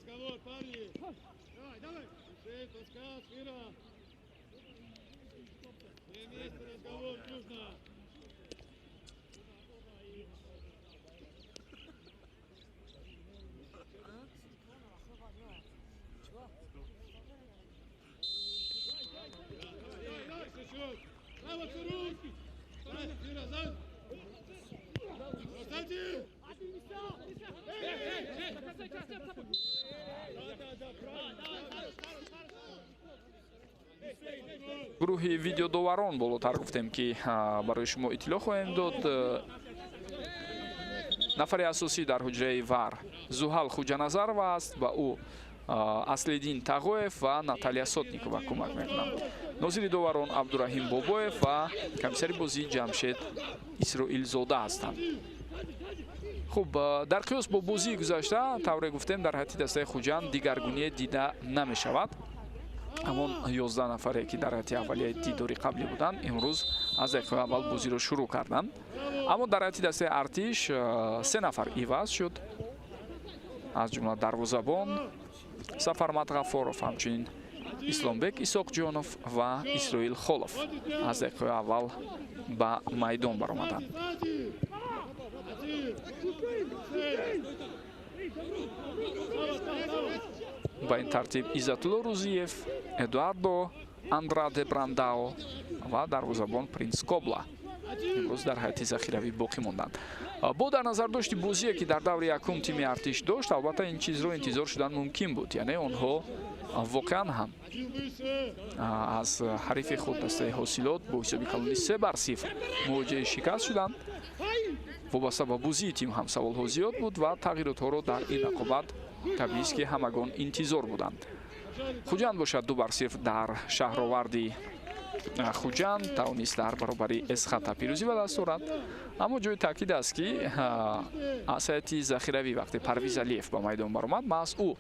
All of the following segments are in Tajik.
Разговор, парни! Давай, давай! Шесть, подсказ, Ира! Все вместе, разговор, дружно! Давай, давай, Сычук! Браво, Цурук! Ира, зад! Кстати! Гурӯҳи видеодоварон болотар гуфтем, ки барои шумо иттилоъ хоҳем дод. Нафари асосӣ дар ҳуҷраи ВАР Зуҳал Хуҷаназарова аст ва ӯ Аслиддин Тағоев ва Наталия Сотникова кӯмак мекунанд. Нозири доварон Абдураҳим Бобоев ва комиссари бозӣ Ҷамшед Исроилзода ҳастанд. Хуб, дар қиёс бо бозии гузашта, тавре гуфтем, дар ҳайати дастаи Хуҷанд дигаргуние дида намешавад. Ҳамон 11 нафаре, ки дар ҳайати аввалияи дидори қаблӣ буданд, имрӯз аз дақиқаи аввал бозиро шурӯъ карданд. Аммо дар ҳайати дастаи Артиш 3 нафар иваз шуд, аз ҷумла дарвозабон Сафармат Ғафоров, ҳамчунин Исломбек Исоқҷонов ва Исроил Холов аз дақиқаи аввал ба майдон баромаданд. Ба ин тартиб Иззатулло Рузиев, Эдуардо Андраде Брандао ва дарвозабон Принс Кобла имрӯз дар ҳайати захиравӣ боқӣ монданд. Бо дар назардошти бозие, ки дар даври якум тими Артиш дошт, албатта ин чизро интизор шудан мумкин буд. Яъне онҳо воқеан ҳам аз ҳарифи худ, дастаи Ҳосилот, бо ҳисоби калони 3-0 мувоҷиҳи шикаст шуданд. Вобаста ба бозии тим ҳам саволҳо зиёд буд ва тағйиротҳоро дар ин рақобат табиист, ки ҳамагон интизор буданд. Хуҷанд бошад 2-0 дар шаҳроварди Хуҷанд тавонист дар баробари Эсхата пирӯзӣ ба даст орад. Аммо ҷои таъкид аст, ки аз ҳайати захиравӣ вақте Парвиз Алиев ба майдон баромад, маҳз ӯ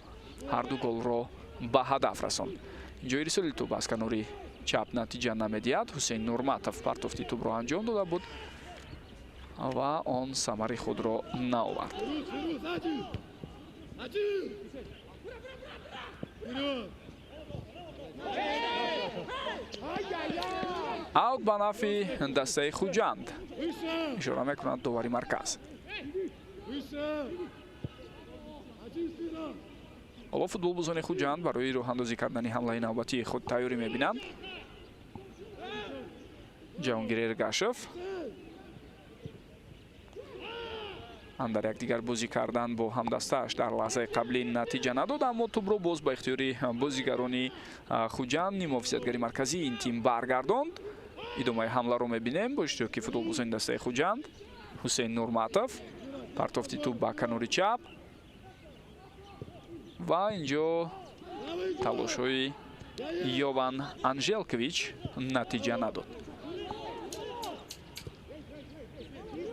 ҳар ду голро ба ҳадаф расонд. Ҷои рисоли тӯб аз канори чап натиҷа намедиҳад. Ҳусейн Нурматов партофти тӯбро анҷом дода буд ва он самари худро наовард. Аут ба нафи дастаи Хуҷанд ишора мекунад довари марказ. Ҳоло футболбозони Хуҷанд барои роҳандозӣ кардани ҳамлаи навбатии худ тайёрӣ мебинанд. Ҷаҳонгир Эргашев дар якдигар бозӣ кардан бо ҳамдастааш дар лаҳзаи қаблӣ натиҷа надод, аммо тӯбро боз ба ихтиёри бозигарони Хуҷанд, нимҳофизатгари марказии ин тим баргардонд. Идомаи ҳамларо мебинем бо иштироки футболбозони дастаи Хуҷанд. Ҳусейн Нурматов партофти тӯб ба канори чап ва инҷо талошҳои Йован Анжелкович натиҷа надод.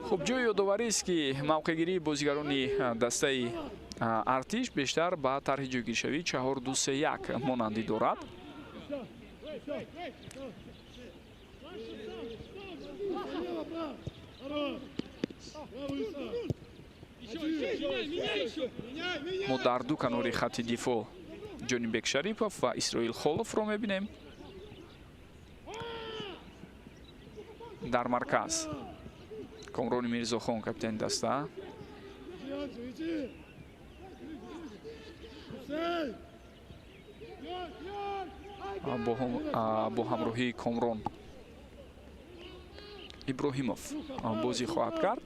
Хуб, ҷои ёдоварист, ки мавқеъгирии бозигарони дастаи Артиш бештар ба тарҳи ҷойгиршавии 4-2-3-1 монандӣ дорад. Мо дар ду канори хатти дифоъ Ҷонибек Шарипов ва Исроил Холовро мебинем. Дар марказ Комрони Мирзохон, капитани даста. Бо ҳамроҳии Комрон Иброҳимов бозӣ хоҳад кард.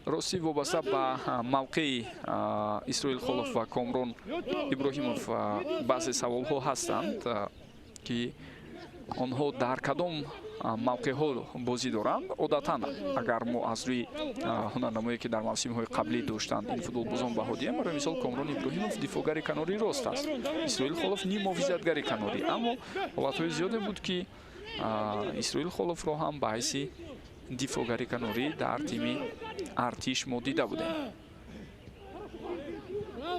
Ростӣ, вобаста ба мавқеи Исроил Холов ва Комрон Иброҳимов баъзе саволҳо ҳастанд, ки Онҳо дар кадом мавқеъҳо бозӣ доранд. Одатан агар мо аз рӯи ҳунарнамое ки дар мавсимҳои қаблӣ доштанд ин футболбозон баҳо диҳем, барои мисол Комрон Иброҳимов дифоъгари канори рост аст, Исроил Холов ниммуҳофизатгари канорӣ. Аммо ҳолатҳои зиёде буд, ки Исроил Холовро ҳам ба ҳайси дифоъгари канорӣ дар тими Артиш мо дида будем.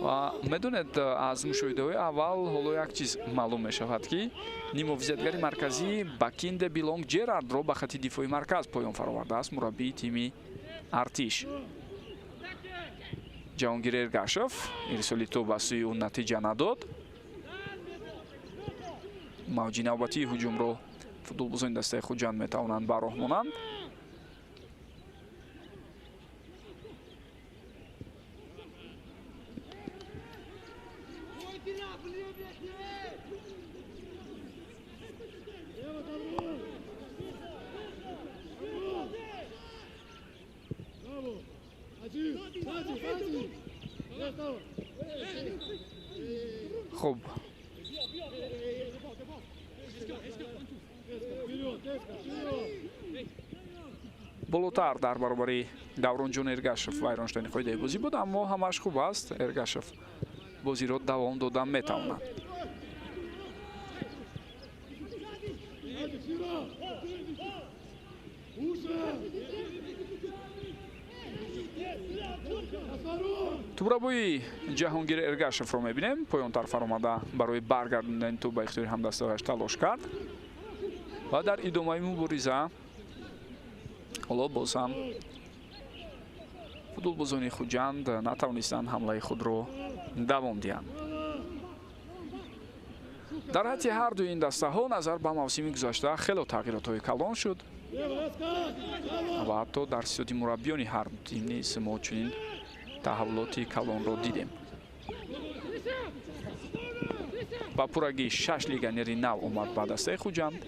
Ва медонед, аз мушоҳидаҳои аввал ҳоло як чиз маълум мешавад, ки ниммуҳофизатгари марказӣ Бакинде Билонг Ҷерардро ба хати дифои марказ поён фаровардааст мураббии тими Артиш. Ҷаҳонгир Эргашев ирсоли тӯб ба сӯи ӯ натиҷа надод. Мавҷи навбатии ҳуҷумро футболбозони дастаи Хуҷанд метавонанд ба роҳ монанд. Хуб, болотар дар баробари Давронҷон Эргашев вайрон шудани қоидаи бозӣ буд, аммо ҳамааш хуб аст. Эргашев бозиро давом дода метавонад. Тӯбрабои Ҷаҳонгир Эргашевро мебинем. Поёнтар фаромада барои баргардондани тӯб ба ихтиёри ҳамдастаҳояш талош кард ва дар идомаи мубориза ҳоло боз ҳам футболбозони Хуҷанд натавонистанд ҳамлаи худро давом диҳанд. Дар ҳайати ҳар дуи ин дастаҳо назар ба мавсими гузашта хело тағйиротҳои калон шуд ва ҳатто дар сиёди мураббиёни ҳар ду тим низ мо чунин таҳаввулоти калонро дидем. Ба пуррагӣ 6 легионери нав омад ба дастаи Хуҷанд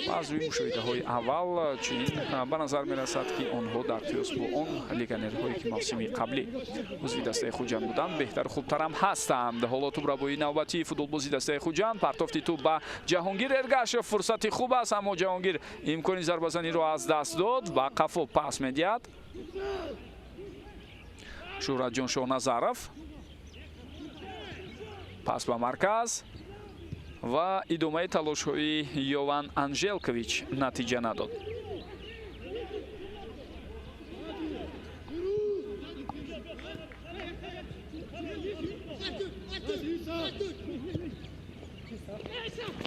ва аз рӯи мушоҳидаҳои аввал чунин ба назар мерасад, ки онҳо дар қиёс бо он легионерҳое ки мавсими қаблӣ узви дастаи Хуҷанд буданд, беҳтару хубтарам ҳастанд. Ҳоло тӯбрабои навбатии футболбози дастаи Хуҷанд, партофти тӯб ба Ҷаҳонгир Эргашев, фурсати хуб аст, аммо Ҷаҳонгир имкони зарбазаниро аз даст дод, ба қафо пас медиҳад. Шӯҳратҷон Шоҳназаров пас ба марказ ва идомаи талошҳои Йован Анжелкович натиҷа надод.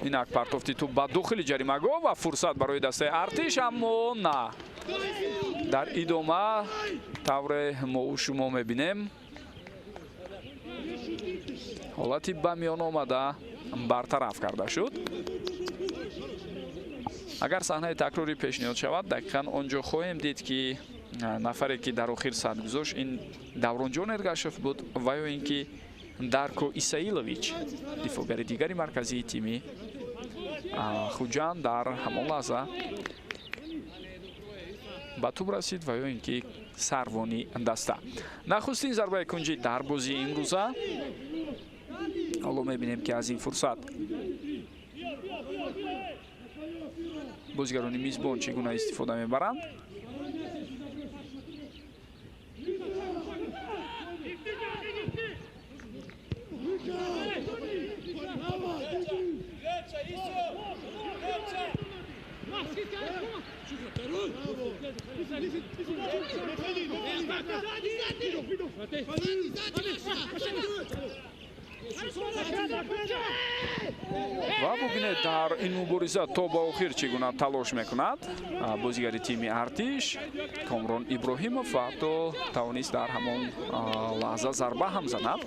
Инак партофти тӯб ба дохили ҷаримагоҳ ва фурсат барои дастаи Артиш, аммо на. Дар идома тавре мо шумо мебинем, ҳолати ба миён омада бартараф карда шуд. Агар саҳнаи такрорӣ пешниҳод шавад, дақиқан он ҷо хоҳем дид, ки нафаре ки дар охир сад гузошт ин Давронҷон Эргашев буд ва ё ин ки Дарко Исаилович, дифоъгари дигари марказии тими Хуҷанд, дар ҳамон лаҳза ба тӯб расид ва ё ин ки сарвони даста. Нахустин зарбаи кунҷӣ дар бозии имрӯза. Ҳоло мебинем, ки аз ин фурсат бозигарони мизбон чӣ гуна истифода мебаранд. Ва бубинед, дар ин мубориза то ба охир чӣ гуна талош мекунад бозигари тими Артиш Комрон Иброҳимов ва ҳатто тавонист дар ҳамон лаҳза зарба ҳам занад.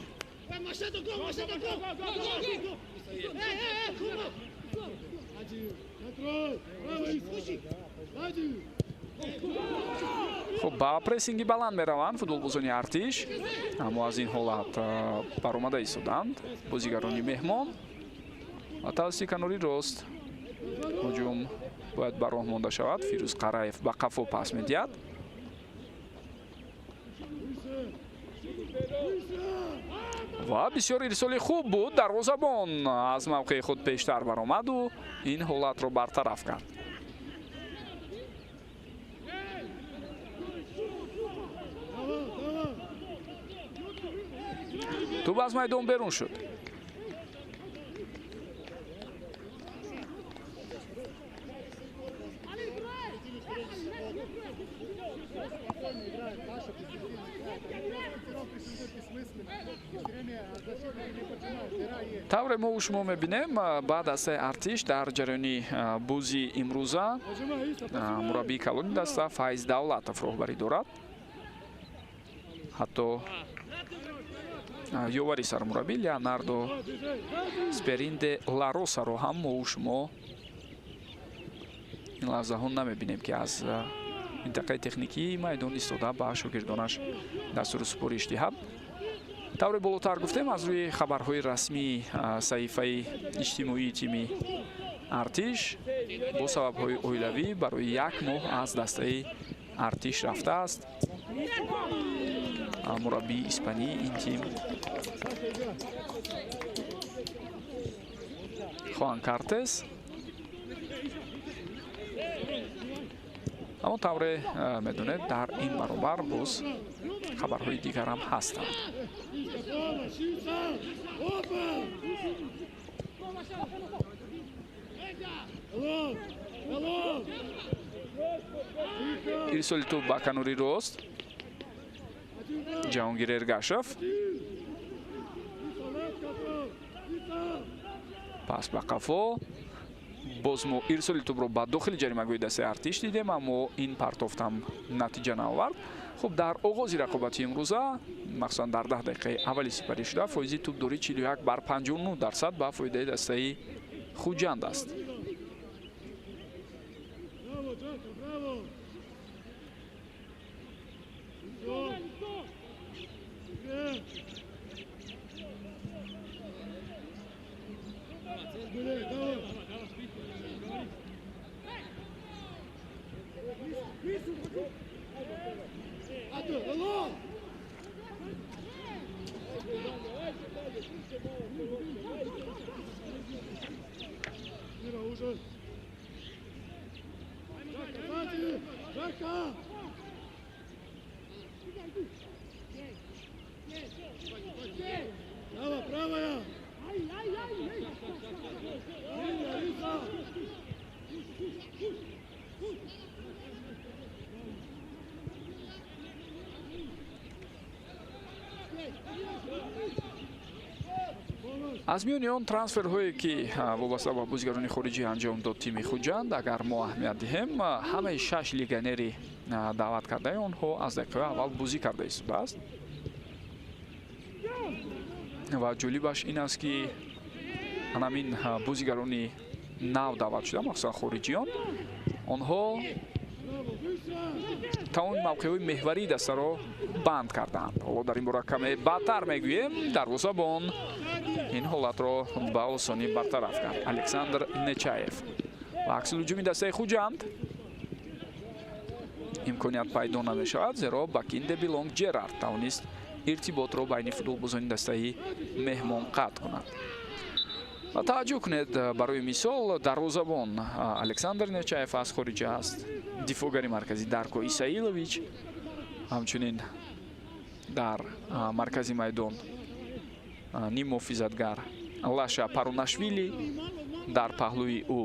Хуб, ба прессинги баланд мераванд футболбозони Артиш, аммо аз ин ҳолат баромада истоданд бозигарони меҳмон ва тавассути канори рост ҳуҷум бояд ба роҳ монда шавад. Фирӯз Қараев ба қафо пас медиҳад. Ва бисёр ирсоли хуб буд. Дарвозабон аз мавқеи худ пештар баромаду ин ҳолатро бартараф кард. Тӯб аз майдон берун шуд. Тавре мо шумо мебинем, баъд дастаи Артиш дар ҷараёни бозии имрӯза мураббии калони даста Файз Давлатов роҳбарӣ дорад. Ҳатто ёвари сармураббӣ Леонардо Сперинде Ларосаро ҳам мо шумо ин лаҳзаҳо намебинем, ки аз минтақаи техникии майдон истода ба шогирдонаш дастуру супориш диҳад. Тавре болотар гуфтем, аз рӯи хабарҳои расмии саҳифаи иҷтимоии тими Артиш бо сабабҳои оилавӣ барои як моҳ аз дастаи Артиш рафтааст мураббии испании ин тим Хуан Картес. Аммо тавре медонед, дар ин баробар боз хабарҳои дигарам ҳастанд. Ирсоли тӯб ба канори рост, Ҷаҳонгир Эргашев, пас ба қафо. Боз мо ирсоли тӯбро ба дохили ҷаримагоҳи дастаи Артиш дидем, аммо ин партофтам натиҷа наовард. Хуб, дар оғози рақобати имрӯза, махсусан дар 10 дақиқаи аввали сипарӣ шуда, фоизи тӯбдорӣ 41 бар 59% ба фоидаи дастаи Хуҷанд аст. Аз миёни он трансферҳое, ки вобаста ба бозигарони хориҷӣ анҷом дод тими Хуҷанд, агар мо аҳамият диҳем, ҳамаи шаш легионери даъват кардаи онҳо аз дақиқаи аввал бозӣ карда истодааст. Ва ҷолибаш ин аст, ки ҳамин бозигарони нав даъват шуда, махсусан хориҷиён, онҳо тамоми мавқеъҳои меҳварии дастаро банд кардаанд. Ҳоло дар ин бора каме баъдтар мегӯем. Дарвозабон ин ҳолатро ба осонӣ бартараф кард, Александр Нечаев. Ва аксулҳуҷуми дастаи Хуҷанд, имконият пайдо намешавад, зеро Бакинде Билонг Ҷерард тавонист иртиботро байни футболбозони дастаи меҳмон қатъ кунад. Ва таваҷҷӯҳ кунед, барои мисол, дарвозабон Александр Нечаев аз хориҷа аст, дифоъгари марказӣ Дарко Исаилович, ҳамчунин дар маркази майдон ниммуҳофизатгар Лаша Парунашвили, дар паҳлӯи ӯ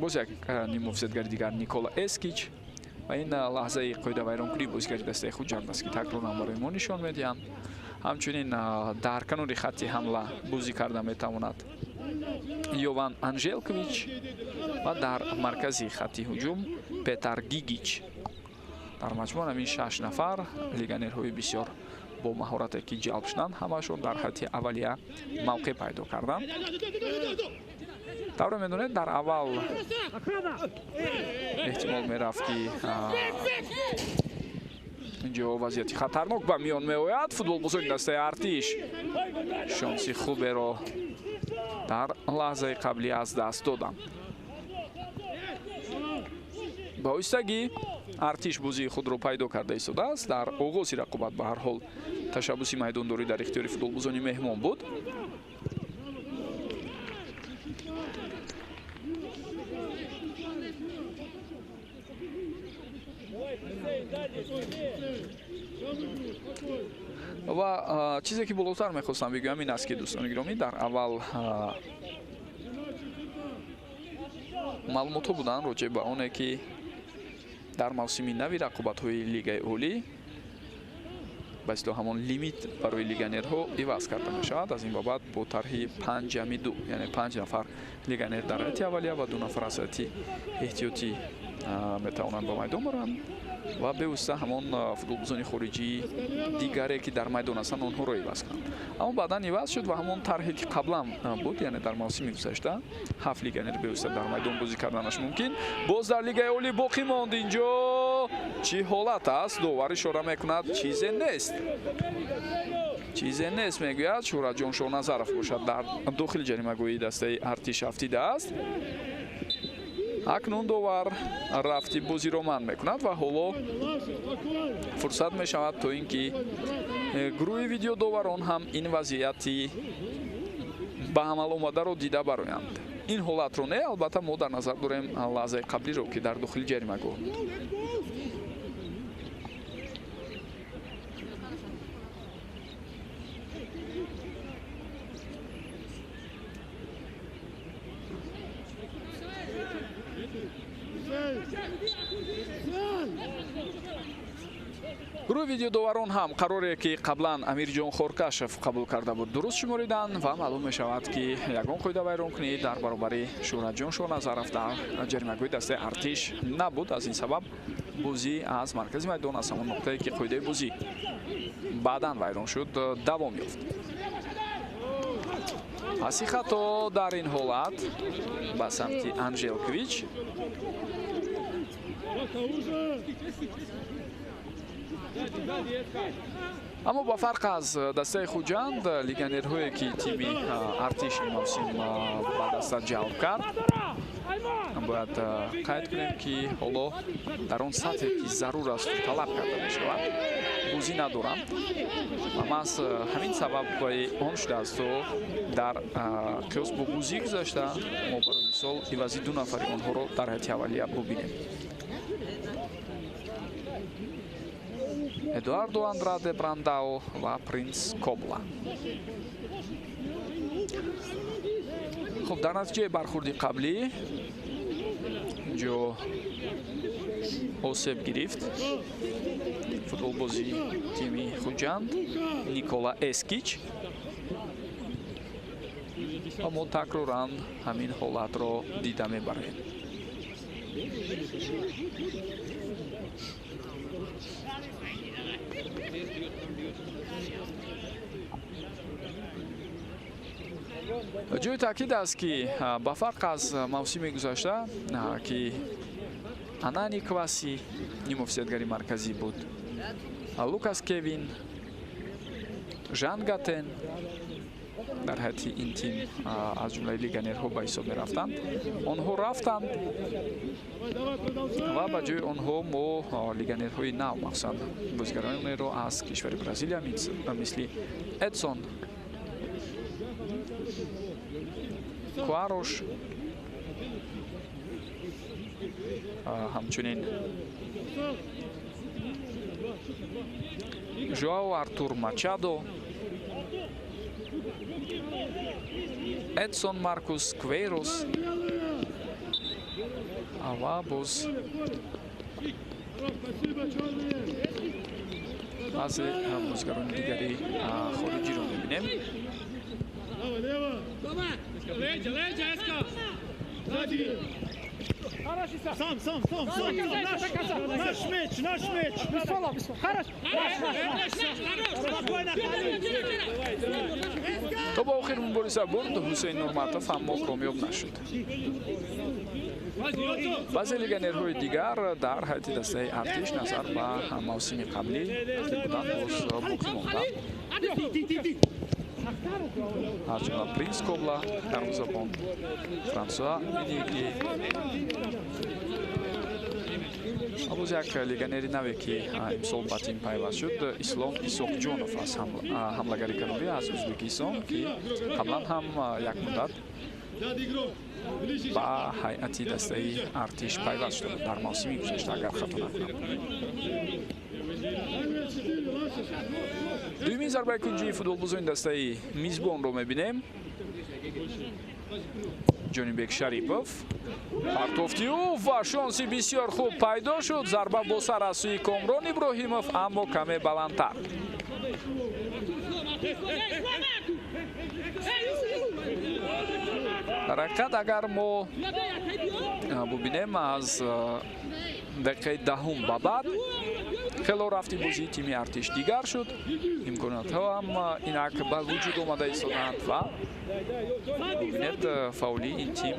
боз як ниммуҳофизатгари дигар Никола Эскич. Ва ин лаҳзаи қоидавайронкунии бозигари дастаи Хуҷанд аст, ки такроран барои мо нишон медиҳанд. Ҳамчунин дар канори хатти ҳамла бозӣ карда метавонад Йован Анжелкович ва дар маркази хатти ҳуҷум Петар Гигич. Дар маҷмӯъ ҳамин шаш нафар легионерҳои бисёр бо маҳорате, ки ҷалб шуданд, ҳамашон дар ҳайати аввалия мавқеъ пайдо карданд. Тавре медонед, дар аввал эҳтимол мерафт, ки инҷо вазъияти хатарнок ба миён меояд. Футболбозони дастаи Артиш шонси хуберо дар лаҳзаи қаблӣ аз даст доданд. Ба оҳистагӣ Артиш бозии худро пайдо карда истодааст. Дар оғози рақобат ба ҳар ҳол ташаббуси майдондорӣ дар ихтиёри футболбозони меҳмон буд. Ва чизе ки болотар мехостам бигӯям ин аст, ки дӯстони гиромӣ, дар аввал маълумотҳо буданд роҷеъ ба оне, ки дар мавсими нави рақобатҳои Лигаи Олӣ ба истилоҳ ҳамон лимит барои легионерҳо иваз карда мешавад. Аз ин бобат бо тарҳи 5+2, яъне 5 нафар легионер дар ҳайати аввалия ва 2 нафар аз ҳайати эҳтиётӣ метавонанд ба майдон баранд ва бевосита ҳамон футболбозони хориҷии дигаре, ки дар майдон ҳастанд, онҳоро иваз кунанд. Аммо баъдан иваз шуд ва ҳамон тарҳе, ки қаблан буд, яъне дар мавсими гузашта 7 легионер бевосита дар майдон бозӣ карданаш мумкин. Боз дар Лигаи Олӣ боқӣ монд. Инҷо чӣ ҳолат аст? Довар ишора мекунад, чизе нест. Чизе нест, мегӯяд. Шӯҳратҷон Шоҳназаров бошад дар дохили ҷаримагоҳии дастаи Артиш афтидааст. Акнун довар рафти бозиро манъ мекунад ва ҳоло фурсат мешавад то ин ки гурӯҳи видеодоварон ҳам ин вазъияти ба амал омадаро дида бароянд. Ин ҳолатро не, албатта мо дар назар дорем лаҳзаи қаблиро, ки дар дохили ҷаримагоҳ буд. Гурӯҳи видеодоварон ҳам қароре, ки қаблан Амирҷон Хоркашев қабул карда буд, дуруст шумориданд ва маълум мешавад, ки ягон қоидавайронкунӣ дар баробари Шӯҳратҷон Шоҳназаров дар ҷаримагоҳи дастаи Артиш набуд. Аз ин сабаб бозӣ аз маркази майдон, аз ҳамон нуқтае, ки қоидаи бозӣ баъдан вайрон шуд, давом ёфт. Паси хато дар ин ҳолат ба самти Анжелкович. Аммо ба фарқ аз дастаи Хуҷанд, легионерҳое, ки тими Артиш ин мавсим ба даста ҷалб кард, бояд қайд кунем, ки ҳоло дар он сатҳе, ки зарур аст, талаб карда мешавад, бозӣ надоранд ва маҳз ҳамин сабаб он шудааст, то дар қиёс бо бозии гузашта мо барои мисол ивази 2 нафари онҳоро дар ҳайати аввалия бубинем. Эдуардо Андраде Брандао ва Принс Кобла. Хуб, дар натиҷаи бархурди қаблӣ инҷо осеб гирифт футболбози тими Хуҷанд Никола Эскич ва мо такроран ҳамин ҳолатро дида мебарем. Ҷои таъкид аст, ки ба фарқ аз мавсими гузашта, ки Анани Кваси нимофисиятгари марказӣ буд, Лукас Кевин, Жан Гатен дар ҳайати ин тим аз ҷумлаи легионерҳо ба ҳисоб мерафтанд. Онҳо рафтанд ва ба ҷои онҳо мо легионерҳои нав, махсусан бозигаронеро аз кишвари Бразилия мисли Эдсон Куарош, ҳамчунин Жоао Артур Мачадо, Эдсон Маркус Квейрос ва боз баъзе бозигарони дигари хориҷиро мебинем. Сам, сам, сам, сам, наш мяч, наш мяч. То ба охир мубориза бурд Ҳусейн Нурматов, аммо комёб нашуд. Баъзе легионерҳои дигар дар ҳайати дастаи Артиш назар ба мавсими қаблӣ, ки буданд, боз боқӣ монданд. Аз ҷумла Принс Кобла, дарвозабон Франсуа Миниги, Боз як легионери наве, ки имсол ба тим пайваст шуд, Ислом Исоқҷонов аз ҳамлагари канорӣ аз Ӯзбекистон, ки қаблан ҳам як муддат ба ҳайати дастаи Артиш пайваст шуда буд дар мавсими гузашта, агар хато накунам. Дуюмин зарбаи кунҷии футболбозони дастаи мизбонро мебинем. Ҷонибек Шарипов партофти ӯ ва шонси бисёр хуб пайдо шуд. Зарба бо сар аз сӯи Комрон Иброҳимов, аммо каме баландтар. Дар ҳақиқат, агар мо бубинем, аз дақиқаи 10 ба баъд хело рафти бозии тими Артиш дигар шуд. Имкониятҳо ҳам инак ба вуҷуд омада истодаанд ва бубинед, фаъолии ин тим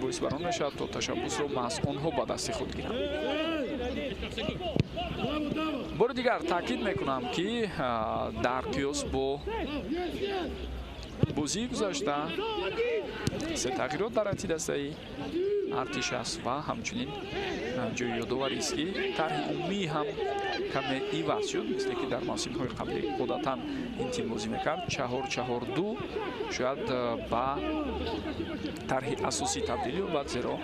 боис бар он мешавад, то ташаббусро маҳз онҳо ба дасти худ гиранд. Бори дигар таъкид мекунам, ки дар қиёс бо бозии гузашта се тағйирот дар ҳайати дастаи Артиш аст ва ҳамчунин ҷои ёдоварист, ки тарҳи умумӣ ҳам каме иваз шуд. Мисле ки дар мавсимҳои қаблӣ одатан ин тим бозӣ мекард 4-4-2, шояд ба тарҳи асосӣ табдил ёбад, зеро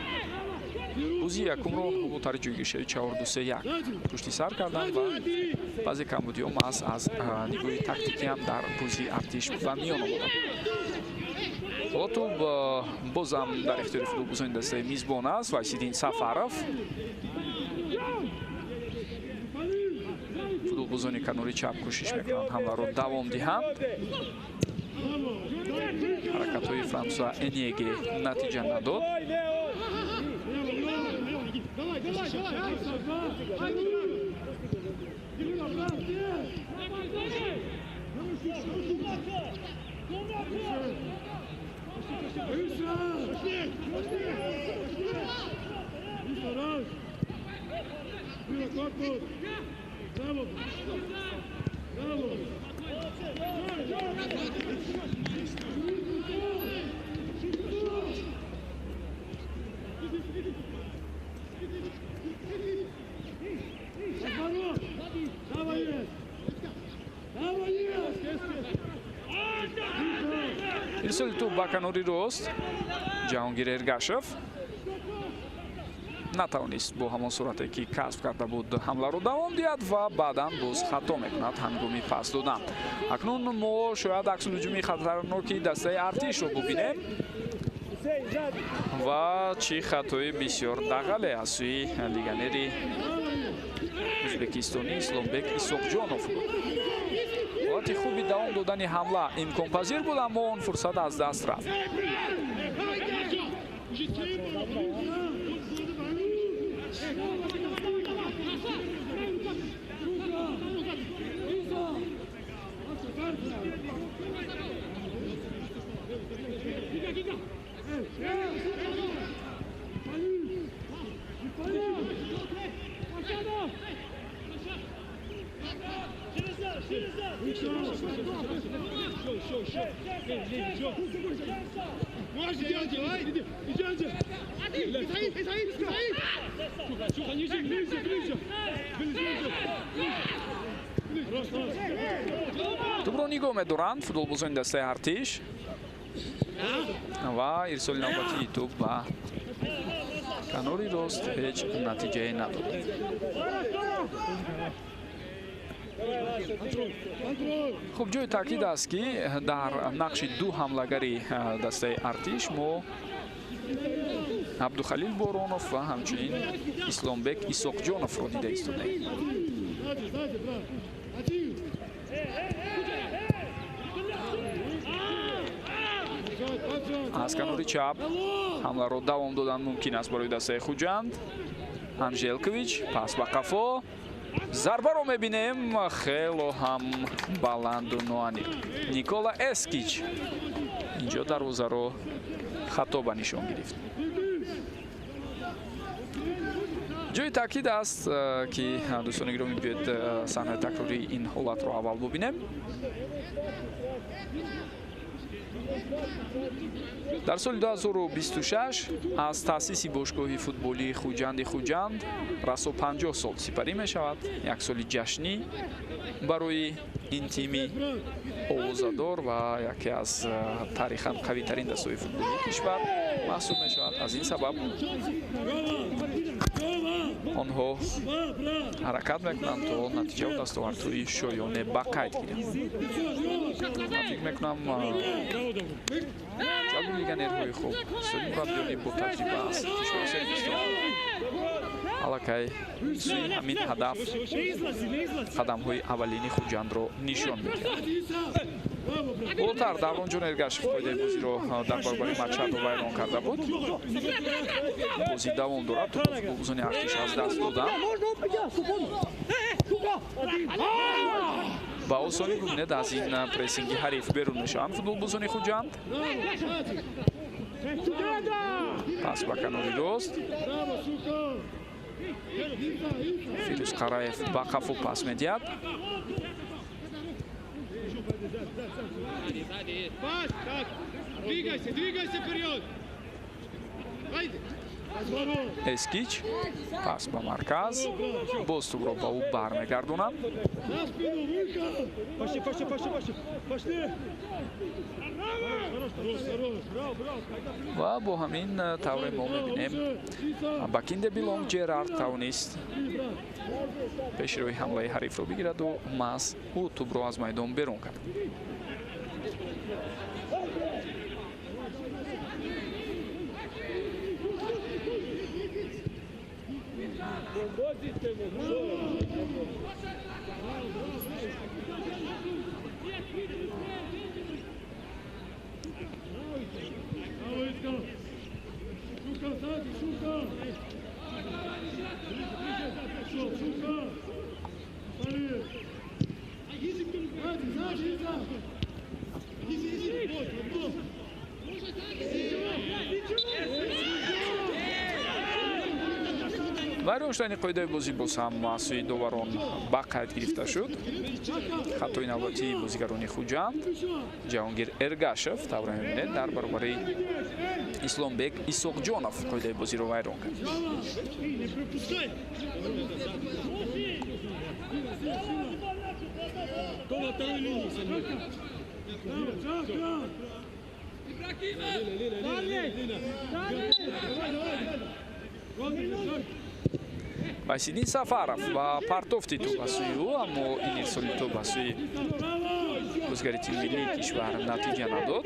бозии якумро онҳо бо тарҳи ҷойгиршавӣ 4-2-3-1 пушти сар карданд ва баъзе камбудиҳо маҳз аз нигоҳи тактикӣ ҳам дар бозии Артиш ба миён омаданд. Ҳоло тӯб бозам дар ихтиёри футболбозони дастаи мизбон аст. Вайсиддин Сафаров, футболбозони канори чап кӯшиш мекунанд ҳамларо давом диҳанд. Ҳаракатҳои Франсуа Энеге натиҷа надод. Ирсоли тӯб ба канори рост. Ҷаҳонгир Эргашев натавонист бо ҳамон сурате, ки касб карда буд, ҳамларо давом диҳад ва баъдан боз хато мекунад ҳангоми пас додан. Акнун мо шояд аксулҳуҷуми хатарноки дастаи Артишро бубинем ва чӣ хатои бисёр дағале аз сӯи легионери ӯзбекистонӣ Исломбек Исоқҷонов буд. Ҳолати хуби давом додани ҳамла имконпазир буд, аммо он фурсат аз даст рафт. Тӯбро нигоҳ медоранд футболбозони дастаи Артиш ва ирсоли навбатии тӯб ба канори рост ҳеҷ натиҷае надод. Хуб, ҷои таъкид аст, ки дар нақши ду ҳамлагари дастаи Артиш мо Абдухалил Боронов ва ҳамчунин Исломбек Исоқҷоновро дида истодаем. Аз канори чап ҳамларо давом додан мумкин аст барои дастаи Хуҷанд. Анжелкович пас ба қафо. Зарбаро мебинем, хело ҳам баланду ноаниқ. Никола Эскич инҷо дарвозаро хато ба нишон гирифт. Ҷои таъкид аст, ки дӯстони гиромӣ, биёед саҳнаи такрории ин ҳолатро аввал бубинем. Дар соли 2026 аз таъсиси бошгоҳи футболии Хуҷанди Хуҷанд расо 50 сол сипарӣ мешавад. Як соли ҷашнӣ барои ин тими овозадор ва яке аз таърихан қавитарин дастаҳои футболии кишвар маҳсуб мешавад. Аз ин сабаб онҳо ҳаракат мекунанд, то натиҷаву дастовардҳои шоёне ба қайд гиранд. Ман фикр мекунам, ҷалби легионерҳои хуб, соли мураббиёни ботаҷриба аз кишвари Сербистон аллакай сӯи ҳамин ҳадаф қадамҳои аввалини Хуҷандро нишон медиҳад. Болотар Давронҷон Эргашев қоидаи бозиро дар баробари Мачадо вайрон карда буд. Бозӣ давом дорад, тӯбро футболбозони Артиш аз даст доданд. Ба осонӣ бубинед, аз ин прессинги ҳариф берун мешаванд футболбозони Хуҷанд. Пас ба канори рост. Фирӯз Қараев ба қафо пас медиҳад. Эскич пас ба марказ, боз тӯбро ба ӯ бармегардонанд. Ва бо ҳамин тавре мо мебинем, Бакинде Билонг Ҷерард тавонист пеши роҳи ҳамлаи ҳарифро бигираду маҳз ӯ тӯбро аз майдон берун кард. Вайрон шудани қоидаи бозӣ боз ҳам аз сӯи доварон ба қайд гирифта шуд. Хатои навбатии бозигарони Хуҷанд Ҷаҳонгир Эргашев тавре мебинед дар баробари Исломбек Исоқҷонов қоидаи бозиро вайрон кард. Васидин Сафаров ва партофти тӯб ба сӯи ӯ, аммо ин ирсоли тӯб ба сӯи бозигари тими миллии кишвар натиҷа надод.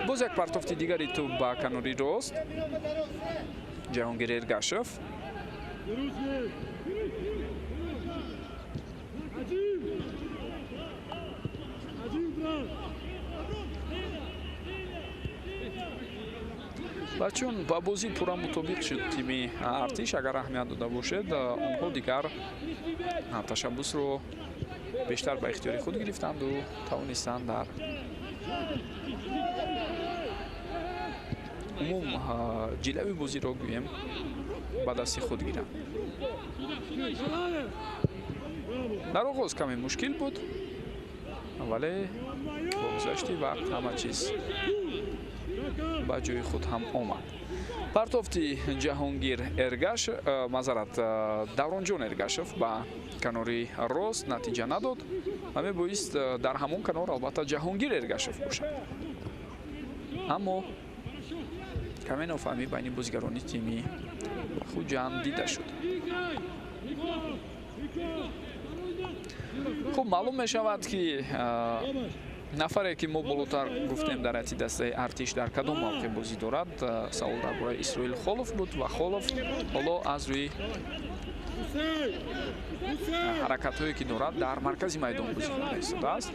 Боз як партофти дигари тӯб ба канори рост. Ҷаҳонгир Эргашев. Ва чун ба бозӣ пурра мутобиқ шуд тими Артиш, агар аҳамият дода бошед, онҳо дигар ташаббусро бештар ба ихтиёри худ гирифтанду тавонистанд дар умум ҷилави бозиро гӯем ба дасти худ гиранд. Дар оғоз каме мушкил буд, вале бо гузашти вақт ҳама чиз ба ҷои худ ҳам омад. Партофти Ҷаҳонгир Эргаш, мазарат, Давронҷон Эргашев ба канори рост натиҷа надод ва мебоист дар ҳамон канор албатта Ҷаҳонгир Эргашев бошад. Аммо каме нофаҳмӣ байни бозигарони тими Хуҷанд дида шуд. Хуб, маълум мешавад, ки нафаре, ки мо болотар гуфтем, дар ҳайати дастаи Артиш дар кадом мавқеъ бозӣ дорад. Савол дар бораи Исроил Холов буд ва Холов ҳоло аз рӯи ҳаракатҳое, ки дорад, дар маркази майдон бозӣ карда истодааст.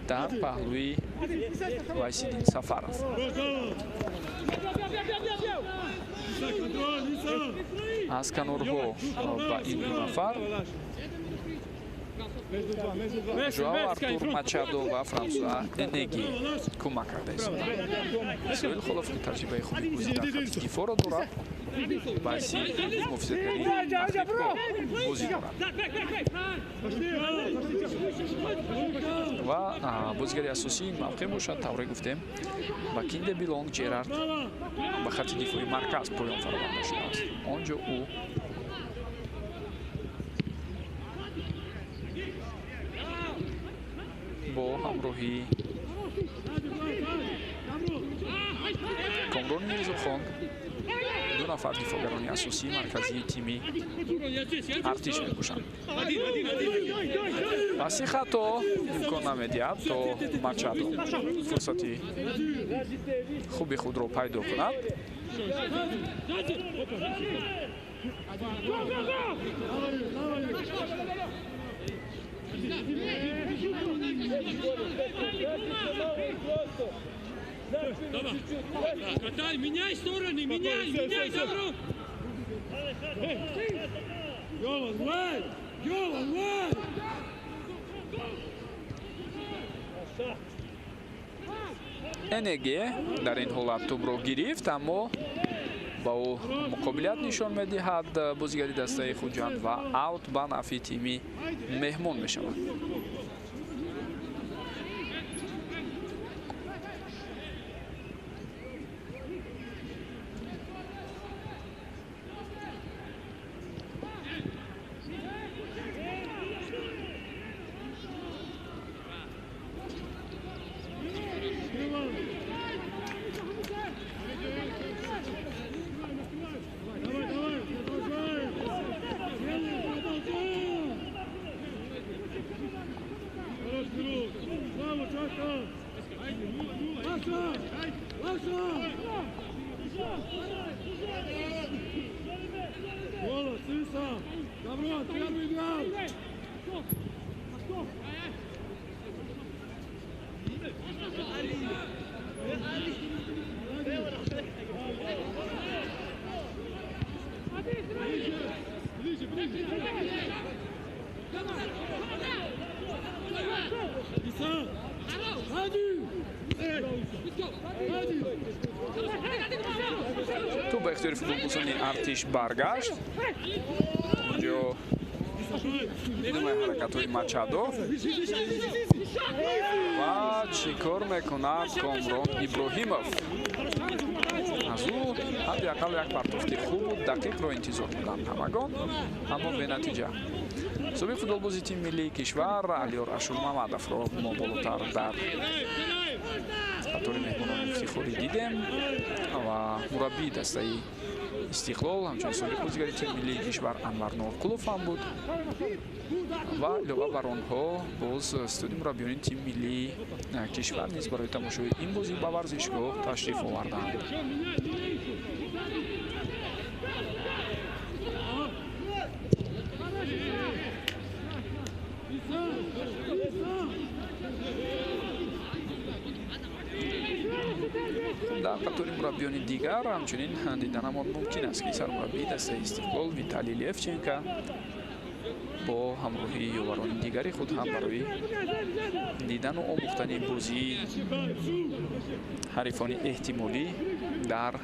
Дар паҳлӯи Вайсиддин Сафаров. Аз канорҳо ба ин ду нафар Жоао Артур Мачадо ва Франсуа Энеги кӯмак карда истоданд. Исроил Холов, ки таҷрибаи хуби бозӣ дар хати дифоъро дорад, баъси муҳофизатгарии тахрибгоҳ бозӣ дорад. Ва бозигари асосии ин мавқеъ бошад, тавре гуфтем, ба Кинде Билонг Ҷерард ба хати дифои марказ поён фароварда шудааст. Он ҷо ӯ бо ҳамроҳии Комрони Мирзохон ду нафар дифоъгарони асосии марказии тими Артиш мебошанд. Паси хато имкон намедиҳад, то Мачадо фурсати хуби худро пайдо кунад. Катай, меняй стороны, меняй, меняй, Добро! Йован, вай! Йован, вай! Энеге дар ин ҳолат тӯбро гирифт, аммо ба ӯ муқобилият нишон медиҳад бозигари дастаи Хуҷанд ва аут ба нафъи тими меҳмон мешавад. Тӯб ба ихтиёри футболбозони Артиш баргашт. Онҷо идомаи ҳаракатҳои Мачадо ва чӣ кор мекунад Комрон Иброҳимов? Аз ӯ ҳадди ақал як партофти хубу дақиқро интизор буданд ҳамагон, аммо бенатиҷа. Собиқ футболбози тими миллии кишвар Алиёр Ашурмамадовро мо болотар дар қатори меҳмонони ифтихорӣ дидем ва мураббии дастаи Истиқлол, ҳамчунин собиқ бозигари тими миллии кишвар Анвар Норқулов ҳам буд ва илова бар онҳо боз студи мураббиёни тими миллии кишвар низ барои тамошои ин бозӣ ба варзишгоҳ ташриф оварданд. Дар қатори мураббиёни дигар ҳамчунин диданамон мумкин аст, ки сармураббии дастаи Истиқлол Виталий Левченко бо ҳамроҳии ёварони дигари худ ҳам барои дидану омӯхтани бозии ҳарифони эҳтимолӣ дар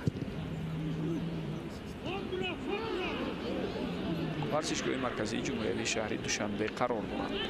варзишгоҳи марказии ҷумҳуриявии шаҳри Душанбе қарор доранд.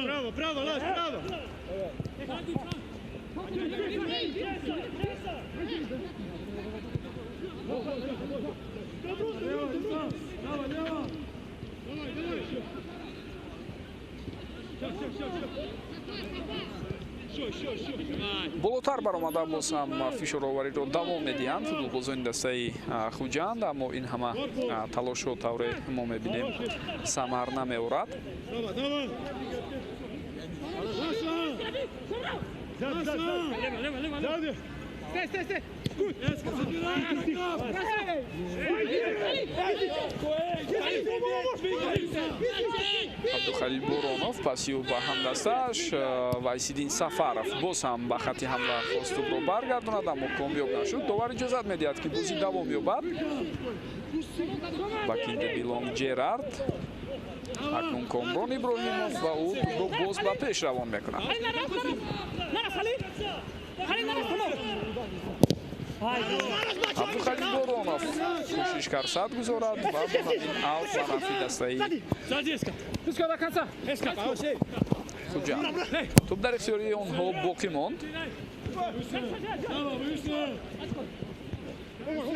Право, право, Лаш, право! Болотар баромада боз ҳам фишоровариро давом медиҳанд футболбозони дастаи Хуҷанд, аммо ин ҳама талошҳо тавре мо мебинем самар намеорад. Абдухалил Боронов паси ӯ ба ҳамдастааш Вайсиддин Сафаров боз ҳам ба хатти ҳамла хост тӯбро баргардонад, аммо комёб нашуд. Довар иҷозат медиҳад, ки бозӣ давом ёбад. Ба Кинде Билонг Ҷерард, акнун Комрон Иброҳимов ва ӯ тӯбро боз ба пеш равон мекунад. Абдухалил Боронов кӯшиш кард сад гузорад ва бо ҳамин аут ба нафи дастаи Хуҷанд. Тӯб дар ихтиёри онҳо боқӣ монд.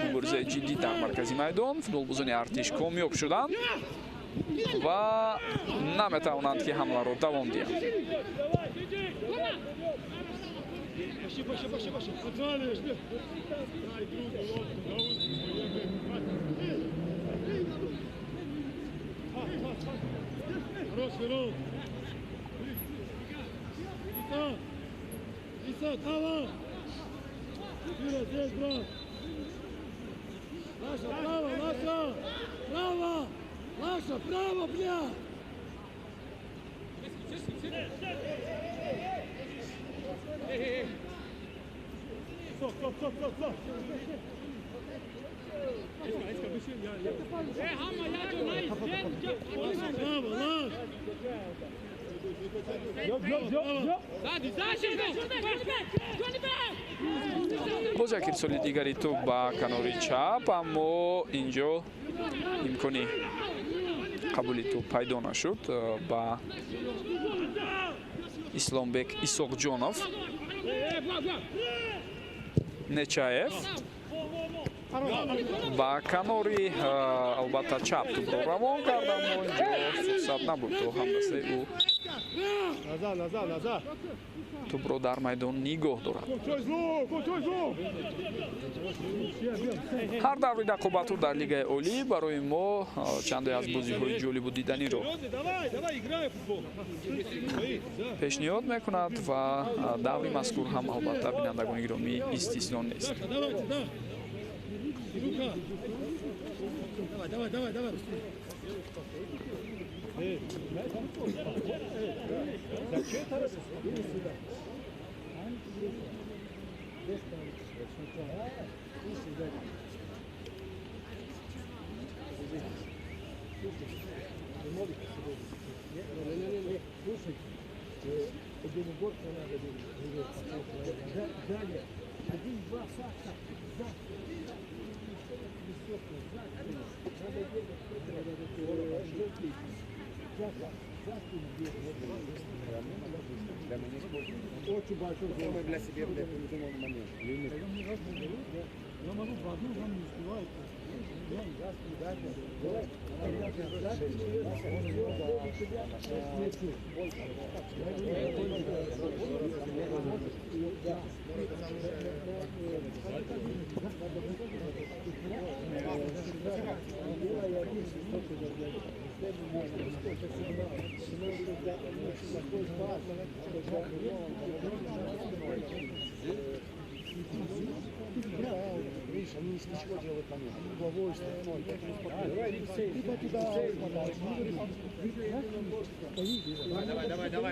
Муборизаи ҷиддӣ дар маркази майдон. Футболбозони Артиш комёб шуданд ва наметавонанд, ки ҳамларо давом диҳанд. Право, бля! Стоп, стоп, стоп, стоп, стоп! Боз як ирсоли дигари тӯб ба канори чап, аммо инҷо имкони қабули тӯб пайдо нашуд ба Исломбек Исоқҷонов. Нечаев ба канори албатта чап тӯбро равон кард, аммо инҷо фурсат набуд, то ҳамдастаи ӯ тӯбро дар майдон нигоҳ дорад. Ҳар даври рақобатҳо дар Лигаи Олӣ барои мо чанде аз бозиҳои ҷолибу диданиро пешниҳод мекунад ва даври мазкур ҳам албатта, бинандагони гиромӣ, истисно нест.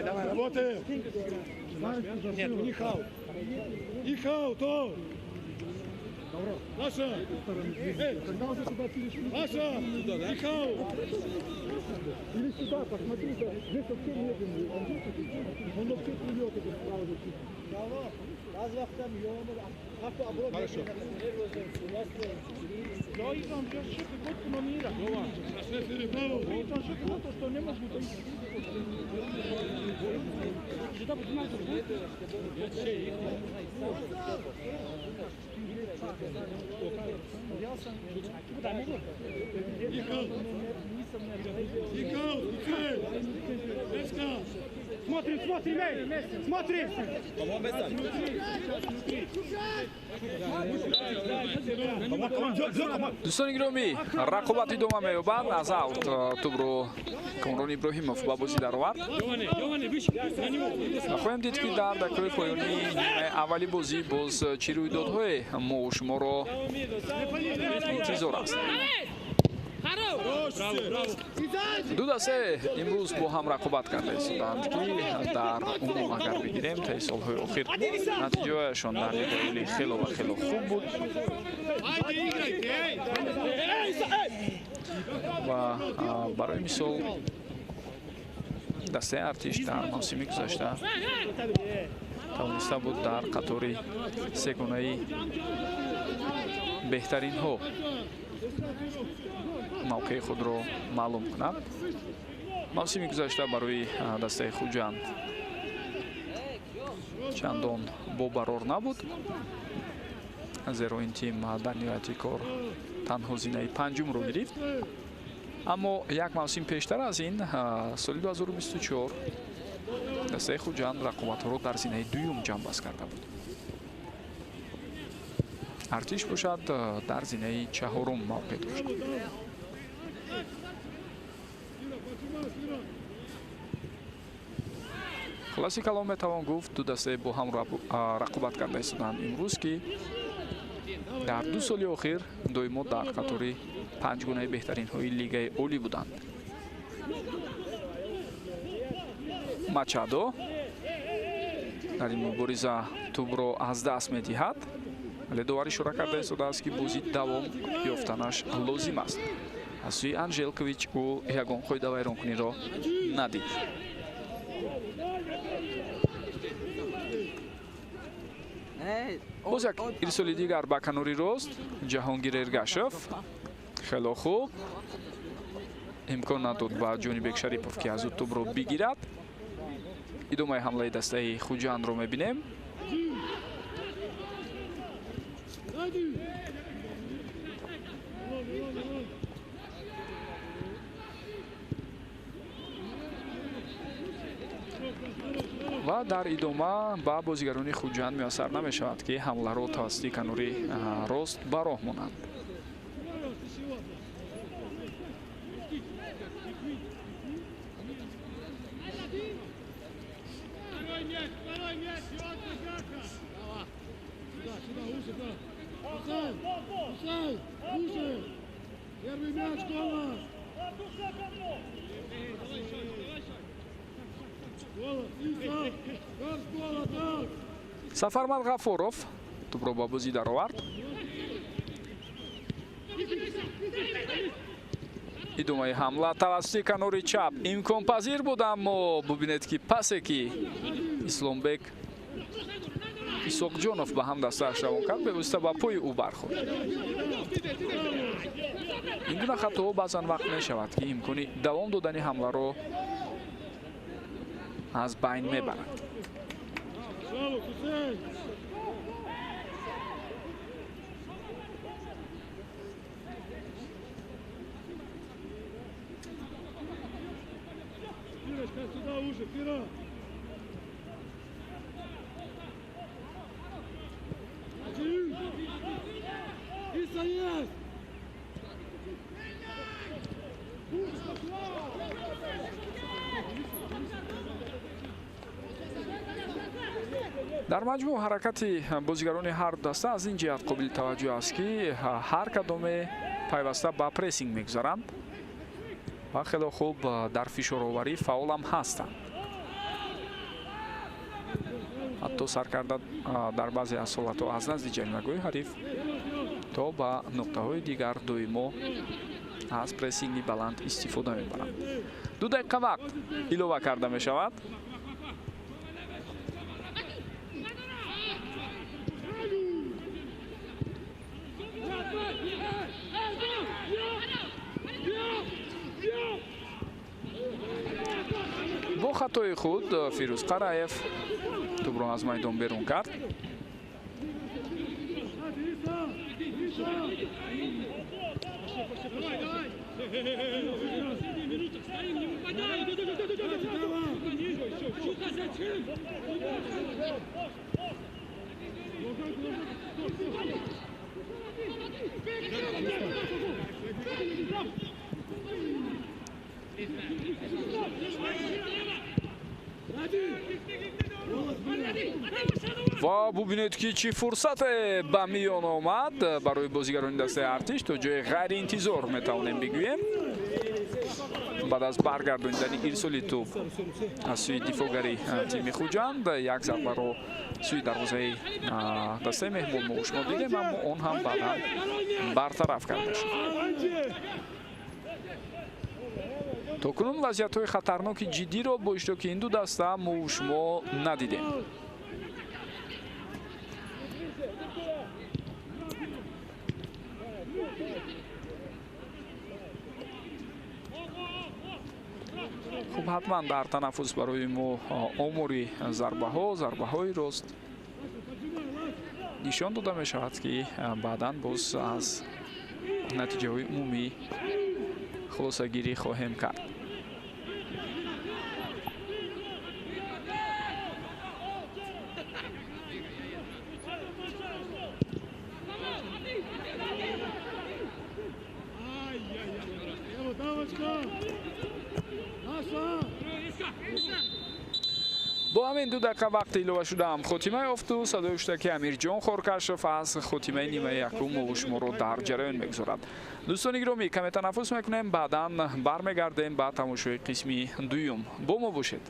Давай, работаем. Нет, у них аут. Их аут, о! Наша! Эй! Наша! Их аут! Или сюда, посмотри, здесь вообще медленный. Он вообще плюет этот сразу. Хорошо. Ja igram još potpuno mira. Pričam sve zato što ne mogu da Смотри, смотри, эй! Смотри! Дӯстони гиромӣ, рақобат идома меёбад. Аз аут тӯбро Комрон Иброҳимов ба бозӣ даровард. Хоҳем дид, ки дар дақиқаи поёнии нимаи аввали бозӣ боз чӣ рӯйдодҳое мо шуморо интизор аст. Ду дастае имрӯз бо ҳам рақобат карда истоданд, ки дар умум агар бигирем, таи солҳои охир натиҷаҳояшон дар лигаи олӣ хело ва хело хуб буд ва барои мисол дастаи Артиш дар мавсими гузашта тавониста буд дар қатори сегонаи беҳтаринҳо мавқеи худро маълум кунад. Мавсими гузашта барои дастаи Хуҷанд чандон бобарор набуд, зеро ин тим дар ниҳояти кор танҳо зинаи панҷумро гирифт. Аммо як мавсим пештар аз ин, соли 2024, дастаи Хуҷанд рақобатҳоро дар зинаи дуюм ҷамъбаст карда буд. Артиш бошад дар зинаи чаҳорум мавқеъ дошт. Хулоси калом метавон гуфт, ду дастае бо ҳам рақобат карда истоданд имрӯз, ки дар ду соли охир доимо дар қатори панҷгунаи беҳтаринҳои лигаи олӣ буданд. Мачадо дар ин мубориза тӯбро аз даст медиҳад, вале довар ишора карда истодааст, ки бозӣ давом ёфтанаш лозим аст. Аз сӯи Анжелкович ӯ ягон қоидавайронкуниро надид. Боз як ирсоли дигар ба канори рост. Ҷаҳонгир Эргашев хело хуб имкон надод ба Ҷонибек Шарипов, ки аз ӯ тӯбро бигирад. Идомаи ҳамлаи дастаи Хуҷандро мебинем. Ва дар идома ба бозигарони Хуҷанд муяссар намешавад, ки ҳамларо тавассути канори рост ба роҳ монанд. Сафармад Ғафуров тӯбро ба бозӣ даровард. Идомаи ҳамла тавассути канори чап имконпазир буд, аммо бубинед, ки пасе, ки Исломбек Исоқҷонов ба ҳам дастааш равон кард, бевосита ба пои ӯ бархӯрд. Ин гуна хатоҳо баъзан вақт мешавад, ки имкони давом додани ҳамларо аз байн мебарад. Пирочка, сюда уже, Пира! Один! Иса есть! Дар маҷмӯъ ҳаракати бозигарони ҳар даста аз ин ҷиҳат қобили таваҷҷӯҳ аст, ки ҳар кадоме пайваста ба прессинг мегузаранд ва хело хуб дар фишороварӣ фаъолам ҳастанд. Ҳатто сар карда дар баъзе аз ҳолатҳо аз назди ҷаримагоҳи ҳариф то ба нуқтаҳои дигар доимо аз прессинги баланд истифода мебаранд. 2 дақиқа вақт илова карда мешавад. Бо хатои худ Фирӯз Қараев тӯбро аз майдон берун кард. Ва бубинед, ки чӣ фурсате ба миён омад барои бозигарони дастаи Артиш, то ҷои ғайриинтизор метавонем бигӯем. Баъд аз баргардонидани ирсоли тӯб аз сӯи дифоъгари тими Хуҷанд, як зарбаро сӯи дарвозаи дастаи меҳмон мо шумо дидем, аммо он ҳам баъдан бартараф карда шуд. То кунун вазъиятҳои хатарноки ҷиддиро бо иштироки ин ду даста мо шумо надидем. Хуб, ҳатман дар танаффус барои мо омори зарбаҳои рост нишон дода мешавад, ки баъдан боз аз натиҷаҳои умумӣ хулосагирӣ хоҳем кард. Бо ҳамин 2 дақиқа вақти илова шудаам хотима ёфту садои шуда, ки Амирҷон Хоркашов аз хотимаи нимаи якум мову шуморо дар ҷараён мегузорад. Дӯстони гиромӣ, каме танаффус мекунем, баъдан бармегардем ба тамошои қисми дуюм. Бо мо бошед.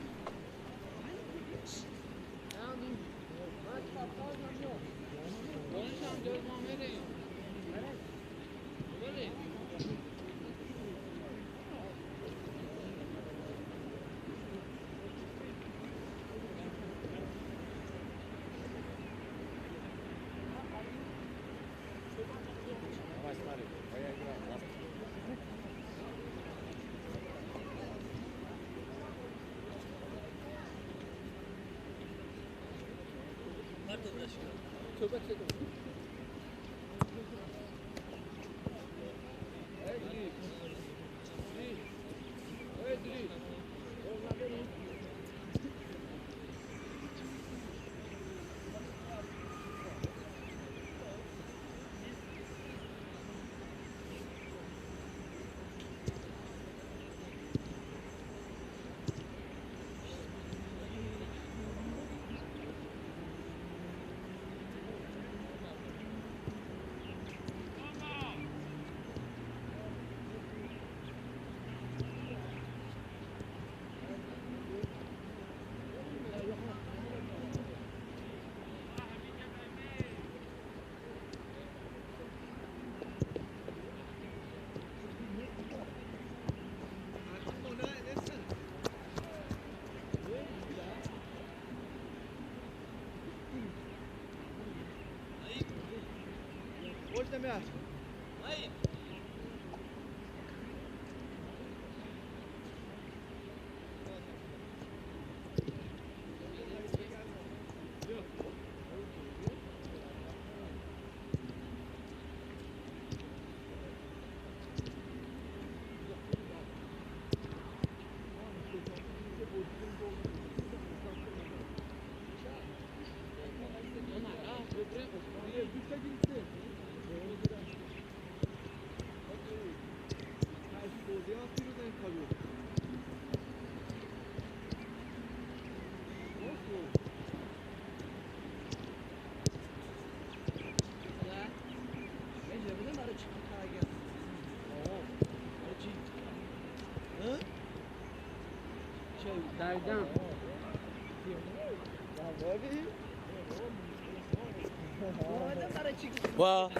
Ва.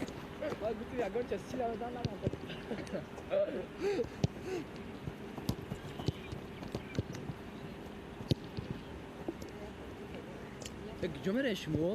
Куҷо мераи шумо?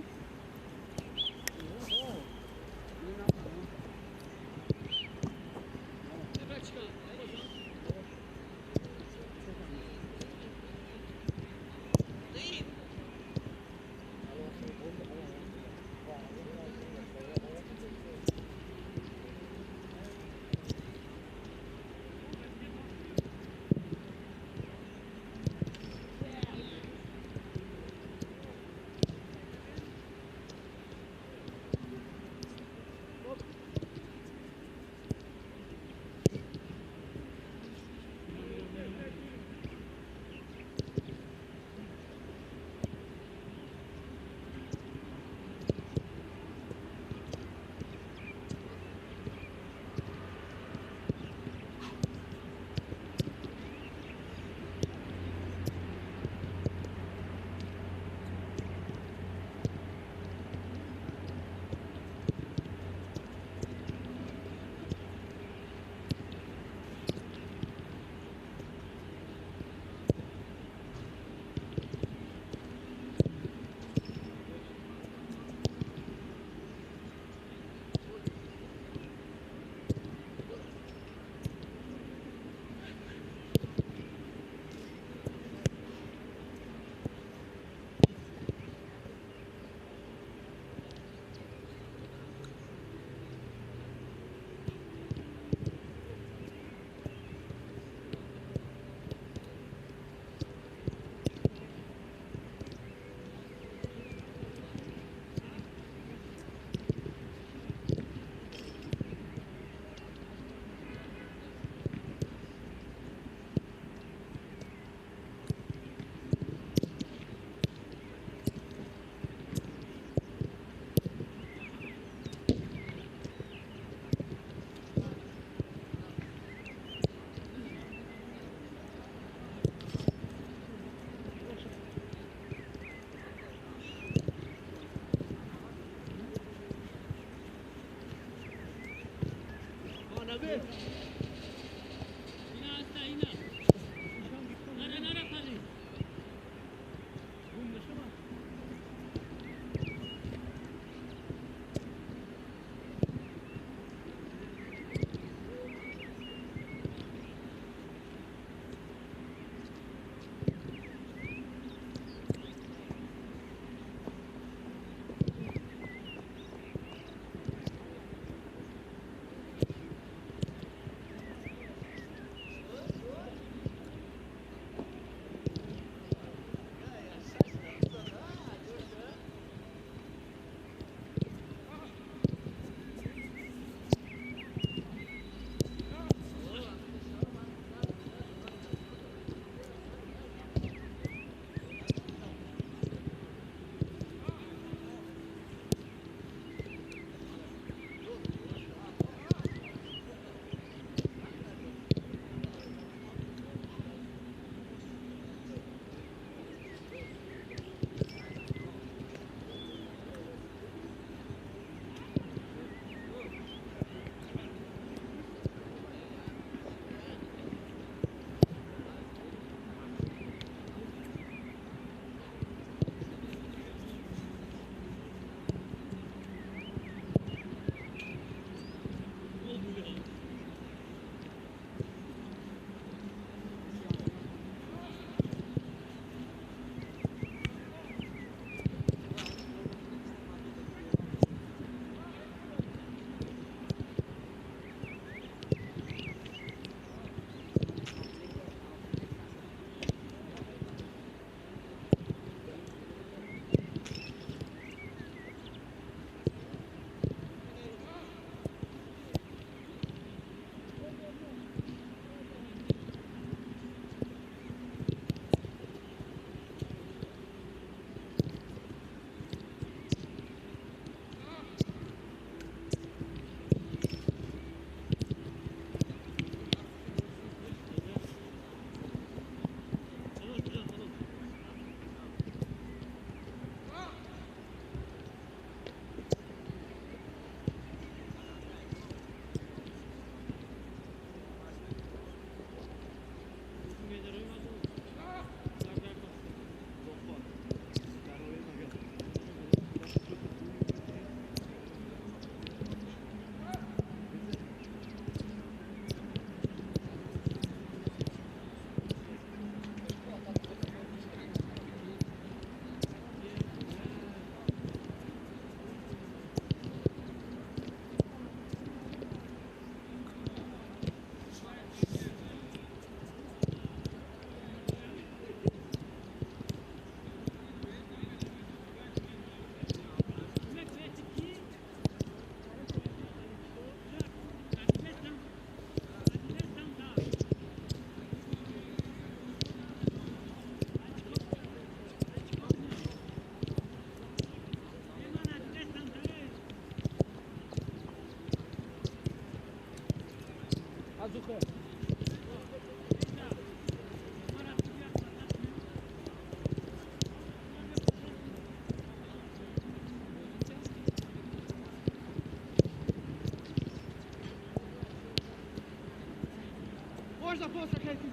Можно после хайти.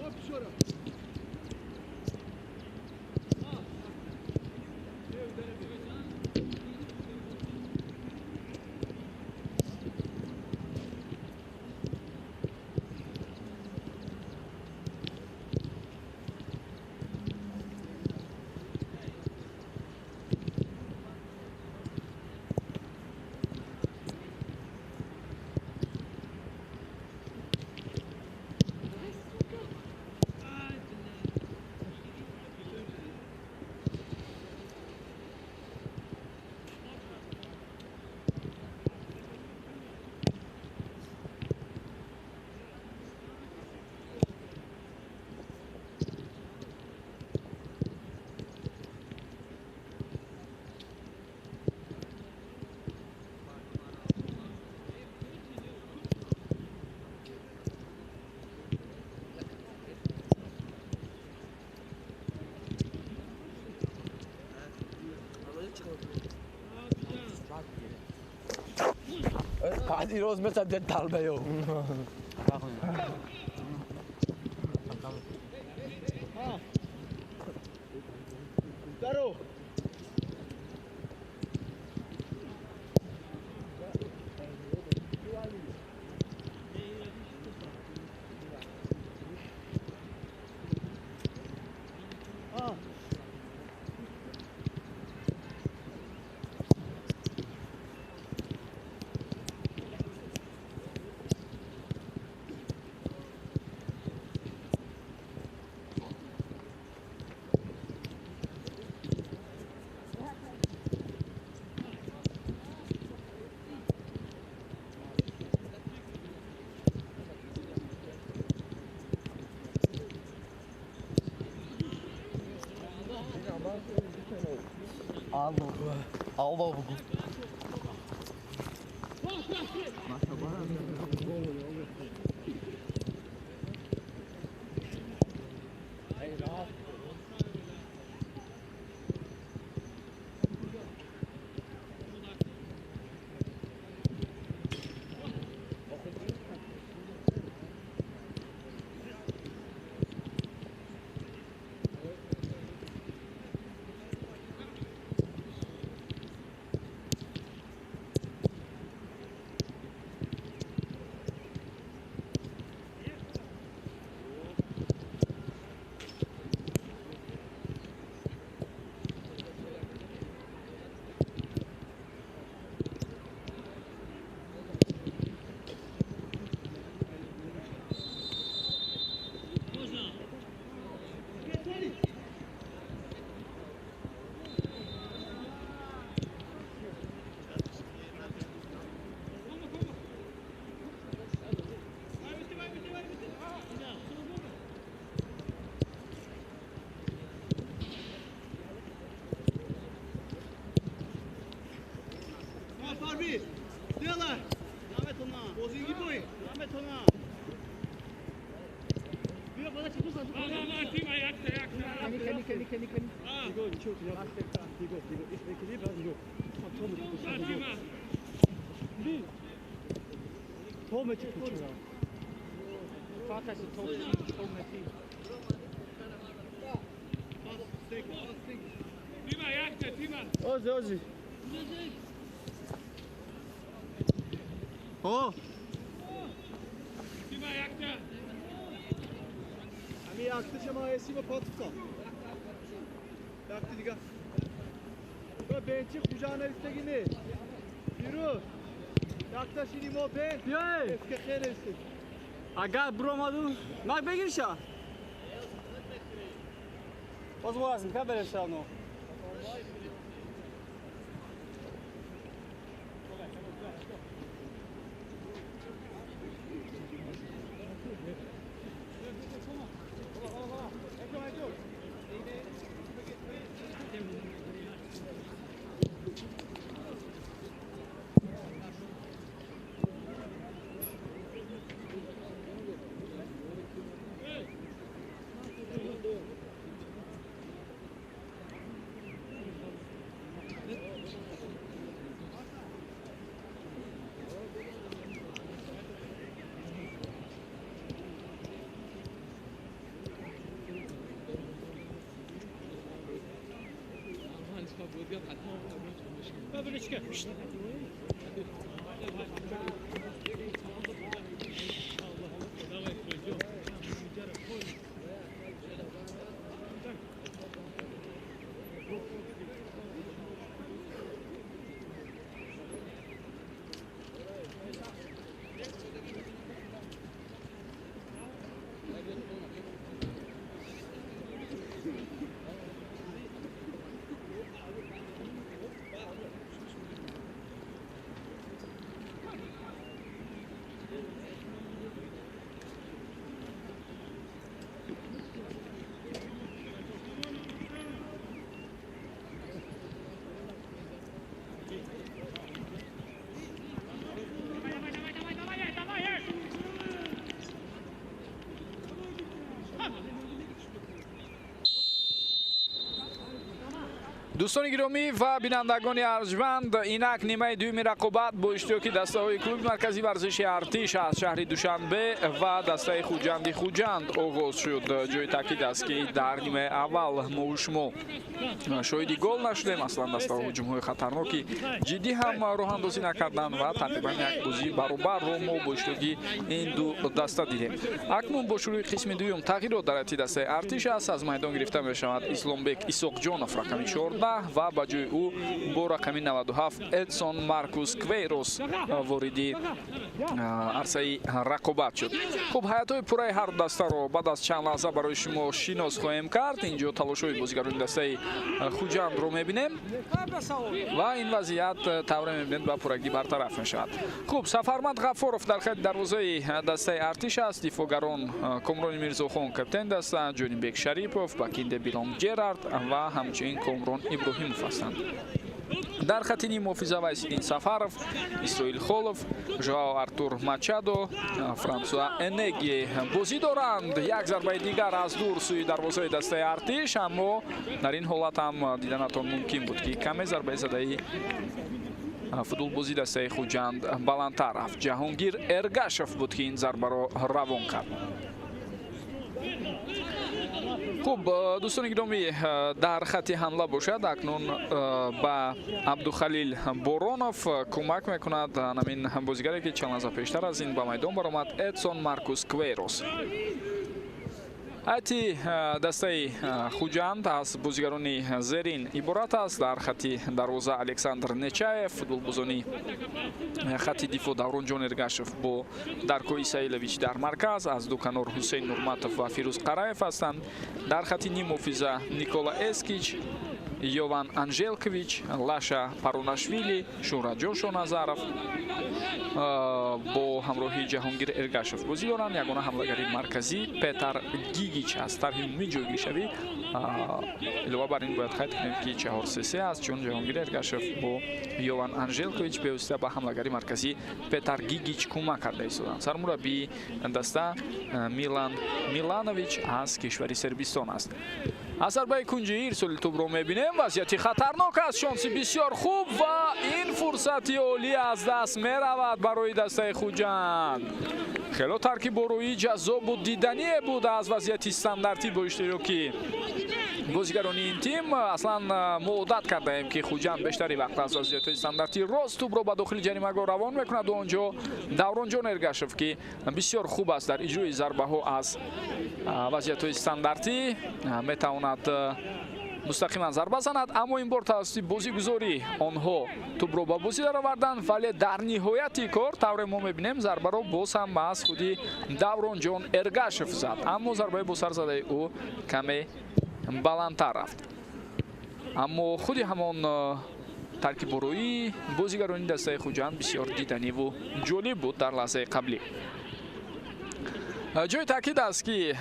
Оп, еще раз. Дирӯз метад талбаё. Здорово. Алло, бугу. Ози, ози. О! Ами якта шама есима патука. Якта дига. Ба бенчи хужана истегини. Пирӯз. Якта шини мо бен. Биёй. Эске хер истег. Агар биромаду, мак бегирша. Боз мо ка берем шавно. Дӯстони гиромӣ ва бинандагони арҷманд, инак нимаи дуюми рақобат бо иштироки дастаҳои клуби марказии варзиши Артиш аз шаҳри Душанбе ва дастаи Хуҷанди Хуҷанд оғоз шуд. Ҷои таъкид аст, ки дар нимаи аввал мо шумо шоҳиди гол нашудем. Аслан дастаҳо ҳуҷумҳои хатарноки ҷиддӣ ҳам роҳандозӣ накарданд ва тақрибан як бозии баробарро мо бо иштироки ин ду даста дидем. Акнун бо шурӯи қисми дуюм тағйирот дар ҳайати дастаи Артиш аст. Аз майдон гирифта мешавад Исломбек Исоқҷонов рақами 14 ва ба ҷои ӯ бо рақами 97 Эдсон Маркус Квейрос вориди арсаи рақобат шуд. Хуб, ҳайатҳои пурраи ҳар дастаро баъд аз чанд лаҳза барои шумо шинос хоҳем кард. Инҷо талошҳои бозигарони дастаи Хуҷандро мебинем ва ин вазъият тавре мебинед ба пуррагӣ бартараф мешавад. Хуб, Сафармад Ғаффоров дар хати дарвозаи дастаи Артиш аст. Дифоъгарон Комрони Мирзохон капитани даста, Ҷонибек Шарипов, Бакинде Билон Ҷерард ва ҳамчунин Комрон Иброҳимов ҳастанд. Дар хати ниммуҳофиза Вайсиддин Сафаров, Исроил Холов, Жоао Артур Мачадо, Франсуа Энеги бозӣ доранд. Як зарбаи дигар аз дур сӯи дарвозаи дастаи Артиш, аммо дар ин ҳолат ҳам диданатон мумкин буд, ки каме зарбаи задаи футболбози дастаи Хуҷанд баландтар рафт. Ҷаҳонгир Эргашев буд, ки ин зарбаро равон кард. Хуб, дӯстони гиромӣ, дар хати ҳамла бошад акнун ба Абдухалил Боронов кӯмак мекунад ҳамин бозигаре, ки чанд лаҳза пештар аз ин ба майдон баромад, Эдсон Маркус Квейрос. Ҳайати дастаи Хуҷанд аз бозигарони зерин иборат аст. Дар хати дарвоза Александр Нечаев, футболбозони хати дифоъ Давронҷон Эргашев бо Дарко Исаилович дар марказ, аз ду канор Ҳусейн Нурматов ва Фирӯз Қараев ҳастанд. Дар хати ниммуҳофиза Никола Эскич, Йован Анжелкович, Лаша Парунашвили, Шӯҳратҷон Шоназаров бо ҳамроҳии Ҷаҳонгир Эргашев бозӣ доранд. Ягона ҳамлагари марказӣ Петар Гигич аст. Тарҳи умумии ҷойгиршавӣ илова бар ин бояд қайд кунем, ки 4-3-3 аст, чун Ҷаҳонгир Эргашев бо Йован Анжелкович бевосита ба ҳамлагари марказӣ Петар Гигич кӯмак карда истоданд. Сармураббии даста Милан Миланович аз кишвари Сербистон аст. Аз зарбаи кунҷӣ ирсоли тӯбро мебинем. Вазъияти хатарнок аст, шонси бисёр хуб ва ин фурсати олӣ аз даст меравад барои дастаи Хуҷанд. Хело таркиборои ҷаззобу дидание буд аз вазъияти стандартӣ бо иштироки бозигарони ин тим. Аслан мо одат кардаем, ки Хуҷанд бештари вақт аз вазъиятҳои стандартӣ рост тӯбро ба дохили ҷаримагоҳ равон мекунад. Он ҷо Давронҷон Эргашев, ки бисёр хуб аст дар иҷрои зарбаҳо аз вазъиятҳои стандартӣ, метавонад мустақиман зарба занад, аммо ин бор тавассути бозигузорӣ онҳо тӯбро ба бозӣ дароварданд, вале дар ниҳояти кор тавре мо мебинем зарбаро боз ҳам аз худи Давронҷон Эргашев зад, аммо зарбаи босарзадаи ӯ каме баландтар рафт. Аммо худи ҳамон таркибороии бозигарони дастаи Хуҷанд бисёр диданиву ҷолиб буд дар лаҳзаи қаблӣ. Ҷои таъкид аст, ки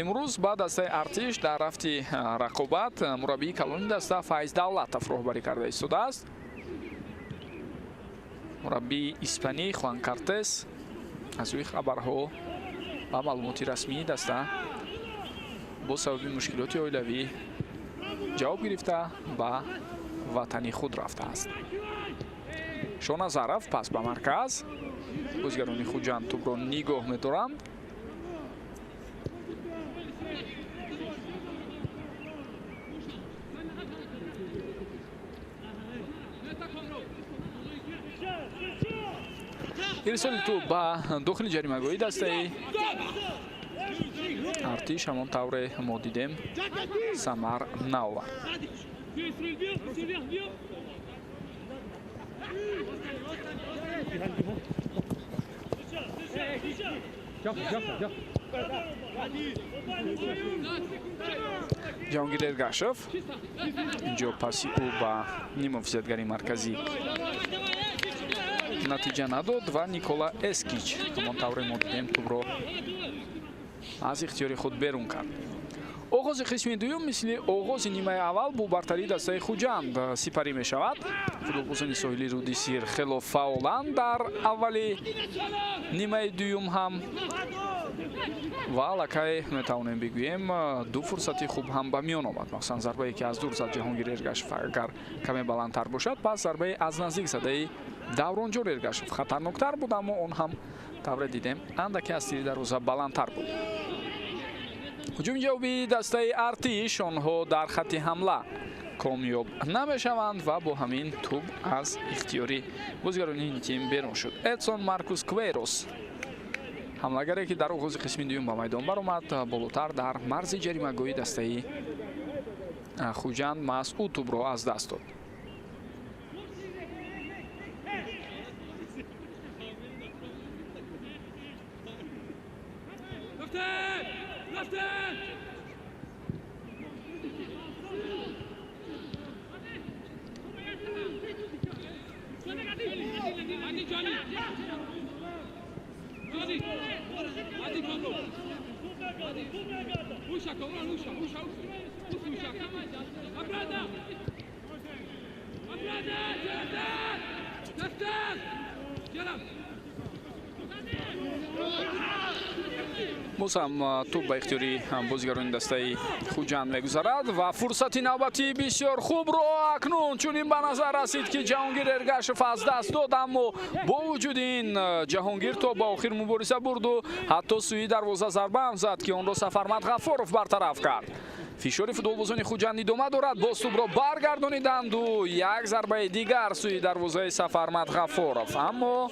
имрӯз ба дастаи Артиш дар рафти рақобат мураббии калони даста Файз Давлатов роҳбарӣ карда истодааст. Мураббии испанӣ Хуан Картес аз рӯи хабарҳо ва маълумоти расмии даста бо сабаби мушкилоти оилавӣ ҷавоб гирифта ба ватани худ рафтааст. Шоназаров пас ба марказ, бозигарони Хуҷанд тӯбро нигоҳ медоранд. Ирсоли тӯб ба дохили ҷаримагоҳи дастаи Артиш ҳамон тавре мо дидем самар наовард. Ҷаҳонгир Эргашев инҷо паси ӯ ба ниммуҳофизатгари марказӣ натиҷа надод ва Никола Эскич ҳамон тавре мо дидем тӯбро аз ихтиёри худ берун кард. Оғози қисми дуюм мисли оғози нимаи аввал бо бартарии дастаи Хуҷанд сипарӣ мешавад. Футболбозони соҳили руди Сир хело фаъоланд дар аввали нимаи дуюм ҳам ва аллакай метавонем бигӯем ду фурсати хуб ҳам ба миён омад. Махсусан зарбае ки аз дур зад Ҷаҳонгир Эргашев агар каме баландтар бошад, пас зарбаи аз наздик задаи Давронҷон Эргашев хатарноктар буд, аммо он ҳам тавре дидем андаке аз тири дарвоза баландтар буд. Ҳуҷуми ҷавобии дастаи Артиш, онҳо дар хатти ҳамла комёб намешаванд ва бо ҳамин тӯб аз ихтиёри бозигарони ин тим берун шуд. Эдсон Маркус Квейрос, ҳамлагаре ки дар оғози қисми дуюм ба майдон баромад, болотар дар марзи ҷаримагоҳи дастаи Хуҷанд маҳз ӯ тӯбро аз даст дод. Боз ҳам тӯб ба ихтиёри бозигарони дастаи Хуҷанд мегузарад ва фурсати навбатии бисёр хубро акнун чунин ба назар расид ки Ҷаҳонгир Эргашев аз даст дод, аммо бо вуҷуди ин Ҷаҳонгир то ба охир мубориза бурду ҳатто сӯи дарвоза зарба ҳам зад ки онро Сафармад Ғаффоров бартараф кард. Фишори футболбозони Хуҷанд идома дорад, боз тӯбро баргардониданду як зарбаи дигар сӯи дарвозаи Сафармад Ғаффоров, аммо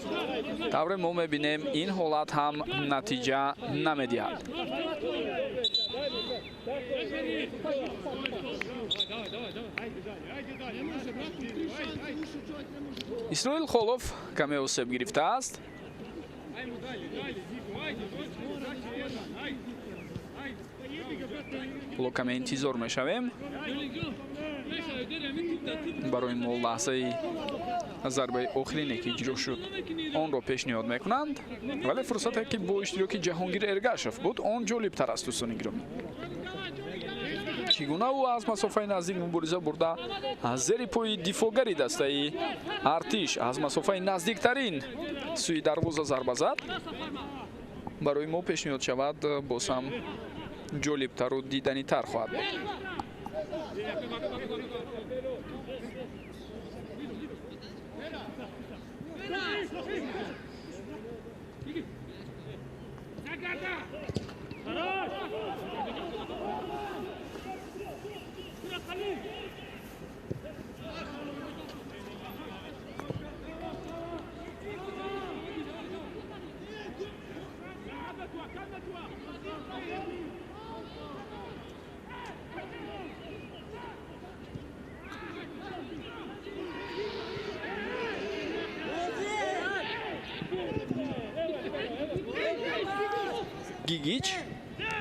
тавре мо мебинем ин ҳолат ҳам натиҷа намедиҳад. Исроил Холов каме осеб гирифтааст. Ҳоло каме интизор мешавем. Барои мо лаҳзаи зарбаи охирине ки иҷро шуд онро пешниҳод мекунанд, вале фурсате ки бо иштироки Ҷаҳонгир Эргашев буд он ҷолибтар аст. Дӯстони гиромӣ, чӣ гуна ӯ аз масофаи наздик мубориза бурда аз зери пои дифоъгари дастаи Артиш аз масофаи наздиктарин сӯи дарвоза зарба зад, барои мо пешниҳод шавад боз ҳам ҷолибтару диданитар хоҳад буд. Гигич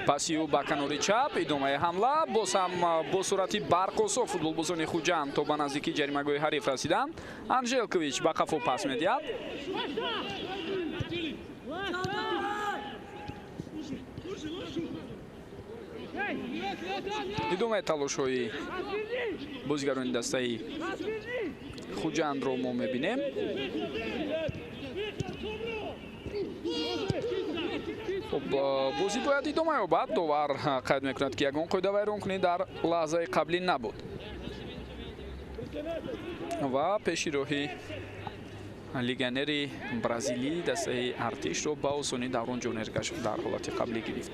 паси ӯ ба канори чап, идомаи ҳамла, боз ҳам бо суръати барқосо футболбозони Хуҷанд то ба наздикии ҷаримагоҳи ҳариф расиданд. Анжелкович ба қафо пас медиҳад. Идомаи талошҳои бозигарони дастаи Хуҷандро мо мебинем. Хуб, бозӣ бояд идома ёбад. Довар қайд мекунад ки ягон қоидавайронкунӣ дар лаҳзаи қаблӣ набуд ва пеши роҳи легионери бразилӣ дастаи Артишро ба осонӣ Давронҷон Эргашев дар ҳолати қаблӣ гирифт.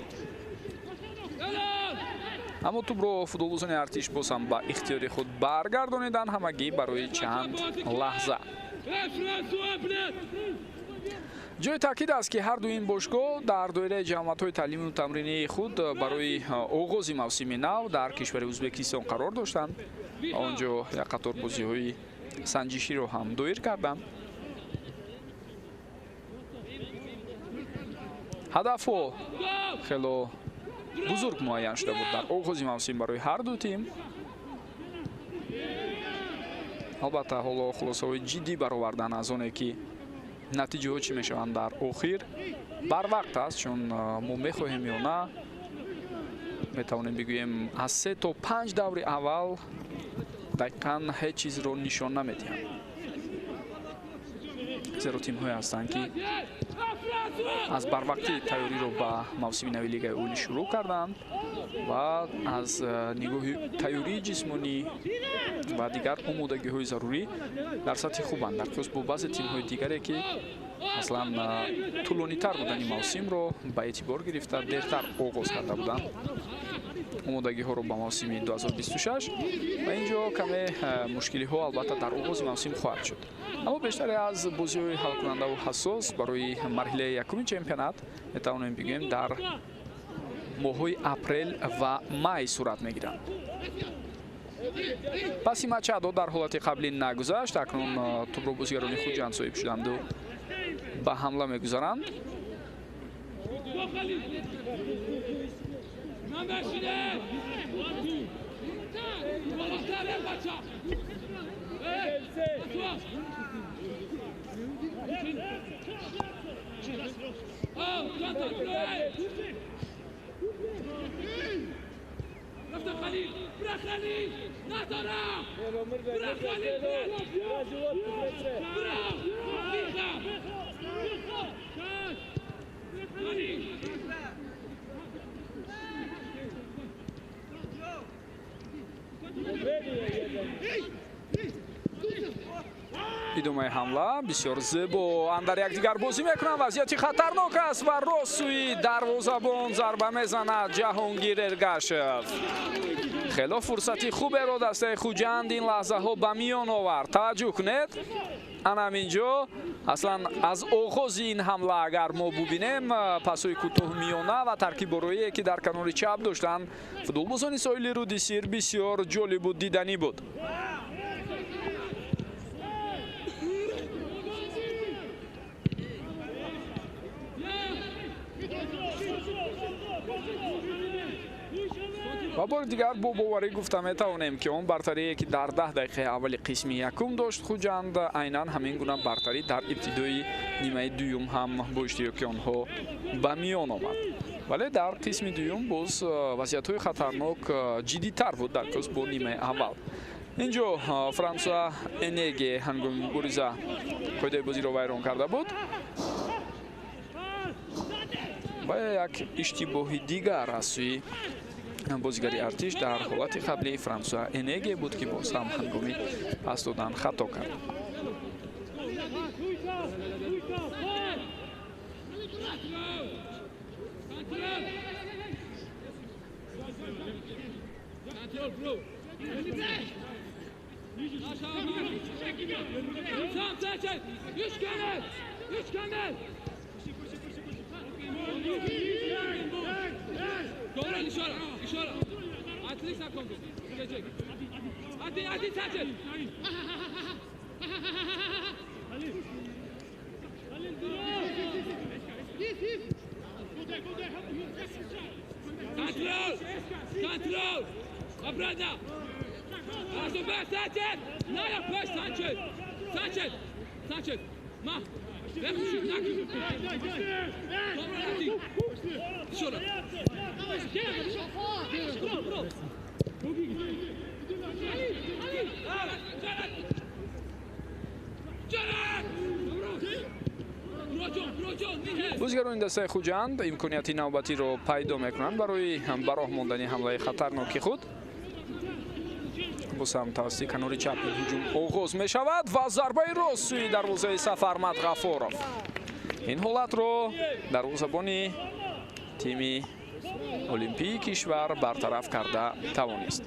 Аммо тӯбро футболбозони Артиш боз ҳам ба ихтиёри худ баргардониданд, ҳамагӣ барои чанд лаҳза. Ҷои таъкид аст, ки ҳар ду ин бошгоҳ дар доираи ҷамоатҳои таълимию тамринии худ барои оғози мавсими нав дар кишвари Ӯзбекистон қарор доштанд. Он ҷо як қатор бозиҳои санҷиширо ҳам доир карданд. Ҳадафҳо хело бузург муайян шуда буд дар оғози мавсим барои ҳар ду тим. Албатта, ҳоло хулосаҳои ҷиддӣ баровардан аз оне ки натиҷаҳо чӣ мешаванд дар охир барвақт аст, чун мо мехоҳем ё на, метавонем бигӯем, аз 3 то 5 даври аввал дақиқан ҳеҷ чизро нишон намедиҳанд, зеро тимҳое ҳастанд, ки аз барвақтӣ тайёриро ба мавсими нави Лигаи Олӣ шурӯъ карданд ва аз нигоҳи тайёрии ҷисмонӣ ва дигар омодагиҳои зарурӣ дар сатҳи хубанд, дар қиёс бо баъзе тимҳои дигаре, ки аслан тӯлонитар будани мавсимро ба эътибор гирифта, дертар оғоз карда буданд омодагиҳоро ба мавсими 2026, ва ин ҷо каме мушкилиҳо албатта дар оғози мавсим хоҳад шуд. Аммо бештаре аз бозиҳои ҳалкунандаву ҳассос барои марҳилаи якуми чемпионат, метавонем бигӯем, дар моҳҳои апрел ва май сурат мегиранд. Паси Мачадо дар ҳолати қаблӣ нагузашт. Акнун тӯбро бозигарони Хуҷанд соҳиб шуданду ба ҳамла мегузаранд. Идомаи ҳамла бисёр зебо, андар якдигар бозӣ мекунанд. Вазъияти хатарнок аст ва рост сӯи дарвозабон зарба мезанад Ҷаҳонгир Эргашев. Хело фурсати хуберо дастаи Хуҷанд ин лаҳзаҳо ба миён овард. Таваҷҷӯҳ кунед, ана ҳаминҷо аслан аз оғози ин ҳамла агар мо бубинем, пасҳои кӯтоҳ, миёна ва таркиборое, ки дар канори чап доштанд футболбозони соҳили руди Сир, бисёр ҷолибу диданӣ буд. Ва бори дигар бо боварӣ гуфта метавонем, ки он бартарие, ки дар 10 дақиқаи аввали қисми якум дошт Хуҷанд, айнан ҳамин гуна бартарӣ дар ибтидои нимаи дуюм ҳам бо иштироки онҳо ба миён омад. Вале дар қисми дуюм боз вазъиятҳои хатарнок ҷиддитар буд дар қиёс бо нимаи аввал. Инҷо Франсуа Энеге ҳангоми мубориза қоидаи бозиро вайрон карда буд ва як иштибоҳи дигар аз сӯи бозигари Артиш дар ҳолати қаблӣ Франсуа Энеге буд, ки боз ҳам ҳангоми пас додан хато кард. Бозигарони дастаи Хуҷанд имконияти навбатиро пайдо мекунанд барои ба роҳ мондани ҳамлаи хатарноки худ. Боз ҳам тавассути канори чапи ҳуҷум оғоз мешавад ва зарбаи рост сӯи дарвозаи Сафармад Ғафоров. Ин ҳолатро дарвозабони тими Олимпии кишвар бартараф карда тавонист.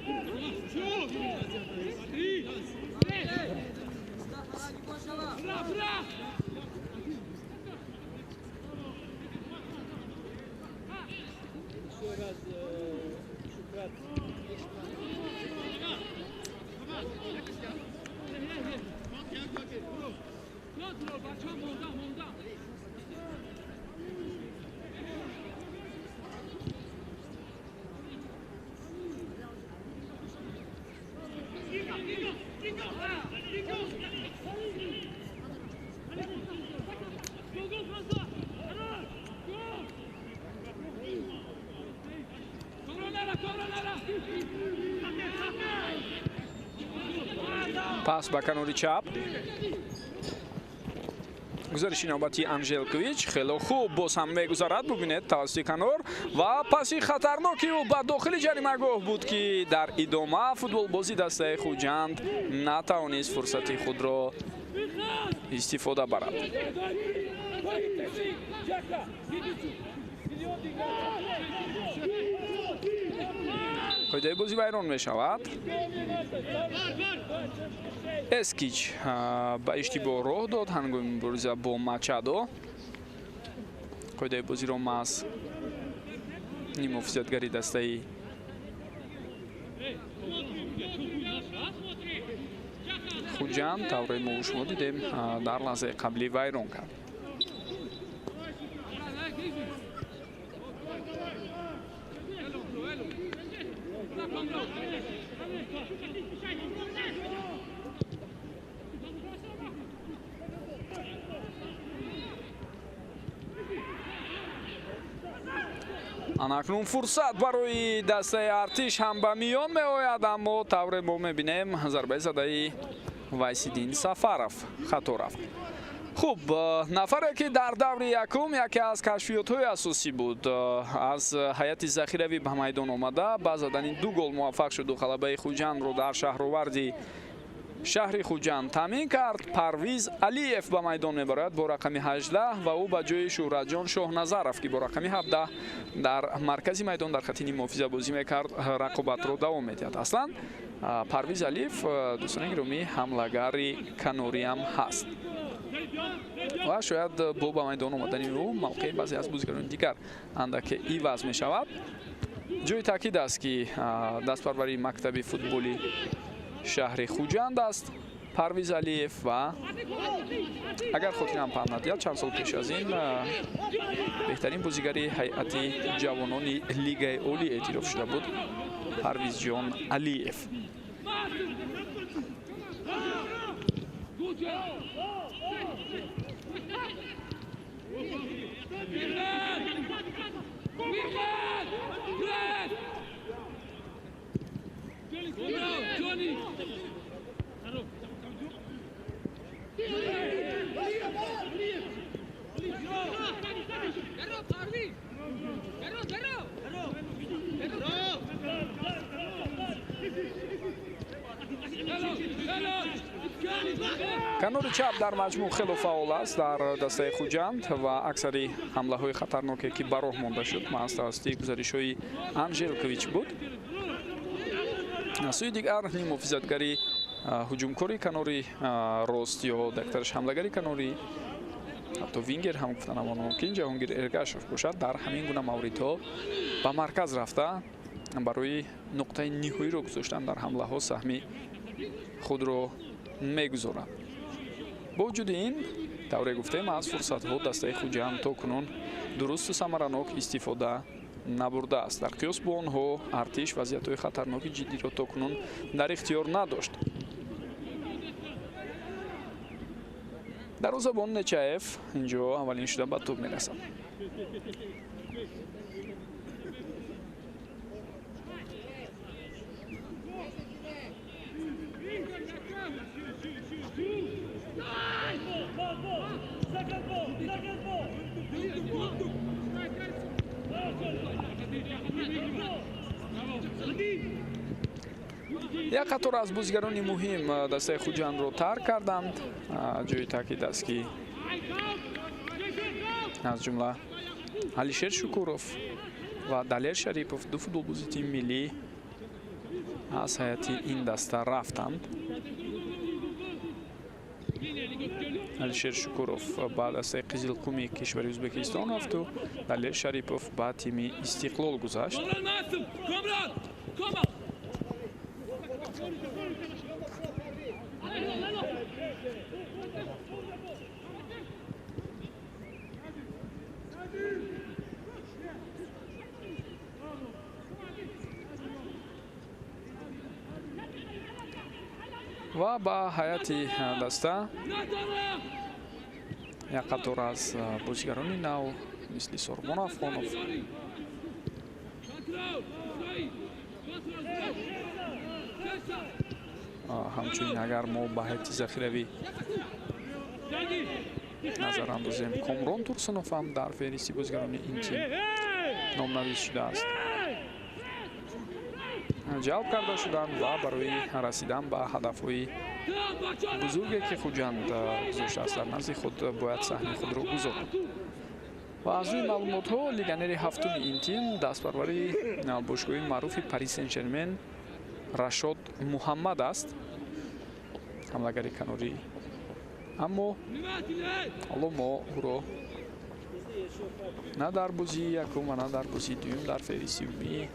Пас ба канори чап. Гузариши навбати Анжелкович хело хуб боз ҳам мегузарад, бубинед тавассути канор ва паси хатарноки ӯ ба дохили ҷаримагоҳ буд, ки дар идома футболбози дастаи Хуҷанд натавонист фурсати худро истифода барад. Қоидаи бозӣ вайрон мешавад. Эскич ба иштибоҳ роҳ дод ҳангоми мубориза бо Мачадо. Қоидаи бозиро маҳз нимуҳофизатгари дастаи Хуҷанд тавре мо шумо дидем дар лаҳзаи қаблӣ вайрон кард. Анакнун фурсат барои дастаи Артиш ҳам ба миён меояд, аммо тавре мо мебинем зарбаи задаи Вайсиддин Сафаров хато рафт. Хуб, нафаре ки дар даври якум яке аз кашфиётҳои асосӣ буд, аз ҳайати захиравӣ ба майдон омада, ба задани 2 гол муваффақ шуду ғалабаи Хуҷандро дар шаҳроварди шаҳри Хуҷанд таъмин кард. Парвиз Алиев ба майдон мебарояд бо рақами 18 ва ӯ ба ҷои Шӯҳратҷон Шоҳназаров, ки бо рақами 17 дар маркази майдон дар хати ниммуҳофиза бозӣ мекард, рақобатро давом медиҳад. Аслан Парвиз Алиев, дӯстони гиромӣ, ҳамлагари канориам ҳаст ва шояд бо ба майдон омадани ӯ мавқеи баъзе аз бозигарони дигар андаке иваз мешавад. Ҷои таъкид аст, ки дастпарвари мактаби футболи шаҳри Хуҷанд аст Парвиз Алиев ва агар хотирам панд надиҳад, чанд сол пеш аз ин беҳтарин бозигари ҳайати ҷавонони Лигаи Олӣ эътироф шуда буд Парвизҷон Алиев. Канори чап дар маҷмӯъ хело фаъол аст дар дастаи Хуҷанд ва аксари ҳамлаҳои хатарноке, ки ба роҳ монда шуд, маҳз тавассути гузаришҳои Анжелкович буд. Сӯи дигар ниммуҳофизатгари ҳуҷумкори канори рост ё дактараш ҳамлагари канори, ҳатто вингер ҳам гуфтанамон мумкин, Ҷаҳонгир Эргашев бошад, дар ҳамин гуна мавридҳо ба марказ рафта барои нуқтаи ниҳоиро гузоштан дар ҳамлаҳо саҳми худро мегузорад. Бо вуҷуди ин, тавре гуфтем, аз фурсатҳо дастаи Хуҷанд то кунун дурусту самаранок истифода набурдааст. Дар қиёс бо онҳо Артиш вазъиятҳои хатарноки ҷиддиро то кунун дар ихтиёр надошт. Дарвозабон Нечаев инҷо аввалин шуда ба тӯб мерасад. Як қатор аз бозигарони муҳим дастаи Хуҷандро тарк карданд. Ҷои таъкид аст, ки аз ҷумла Алишер Шукуров ва Далер Шарипов, ду футболбози тими миллӣ, аз ҳайати ин даста рафтанд. Алишер Шукуров ба дастаи Қизилқуми кишвари Ӯзбекистон рафту Далер Шарипов ба тими Истиқлол гузашт. Ва ба ҳайати даста як қатор аз бозигарони нав мисли Сорбон Афғонов, ҳамчунин агар мо ба ҳайати захиравӣ назар андозем, Комрон Турсунов ҳам дар феҳристи бозигарони ин тим номнавис шудааст. Ҷалб карда шуданд ва барои расидан ба ҳадафҳои бузурге ки Хуҷанд гузоштааст дар назди худ, бояд саҳми худро гузоранд. Ва аз рӯи маълумотҳо легионери ҳафтуми ин тим дастпарвари бошгоҳи маъруфи Пари Сен-Жермен Рашод Муҳаммад аст, ҳамлагари канорӣ. Аммо ҳоло мо ӯро на дар бозии якум ва на дар бозии дуюм дар феҳристи умумии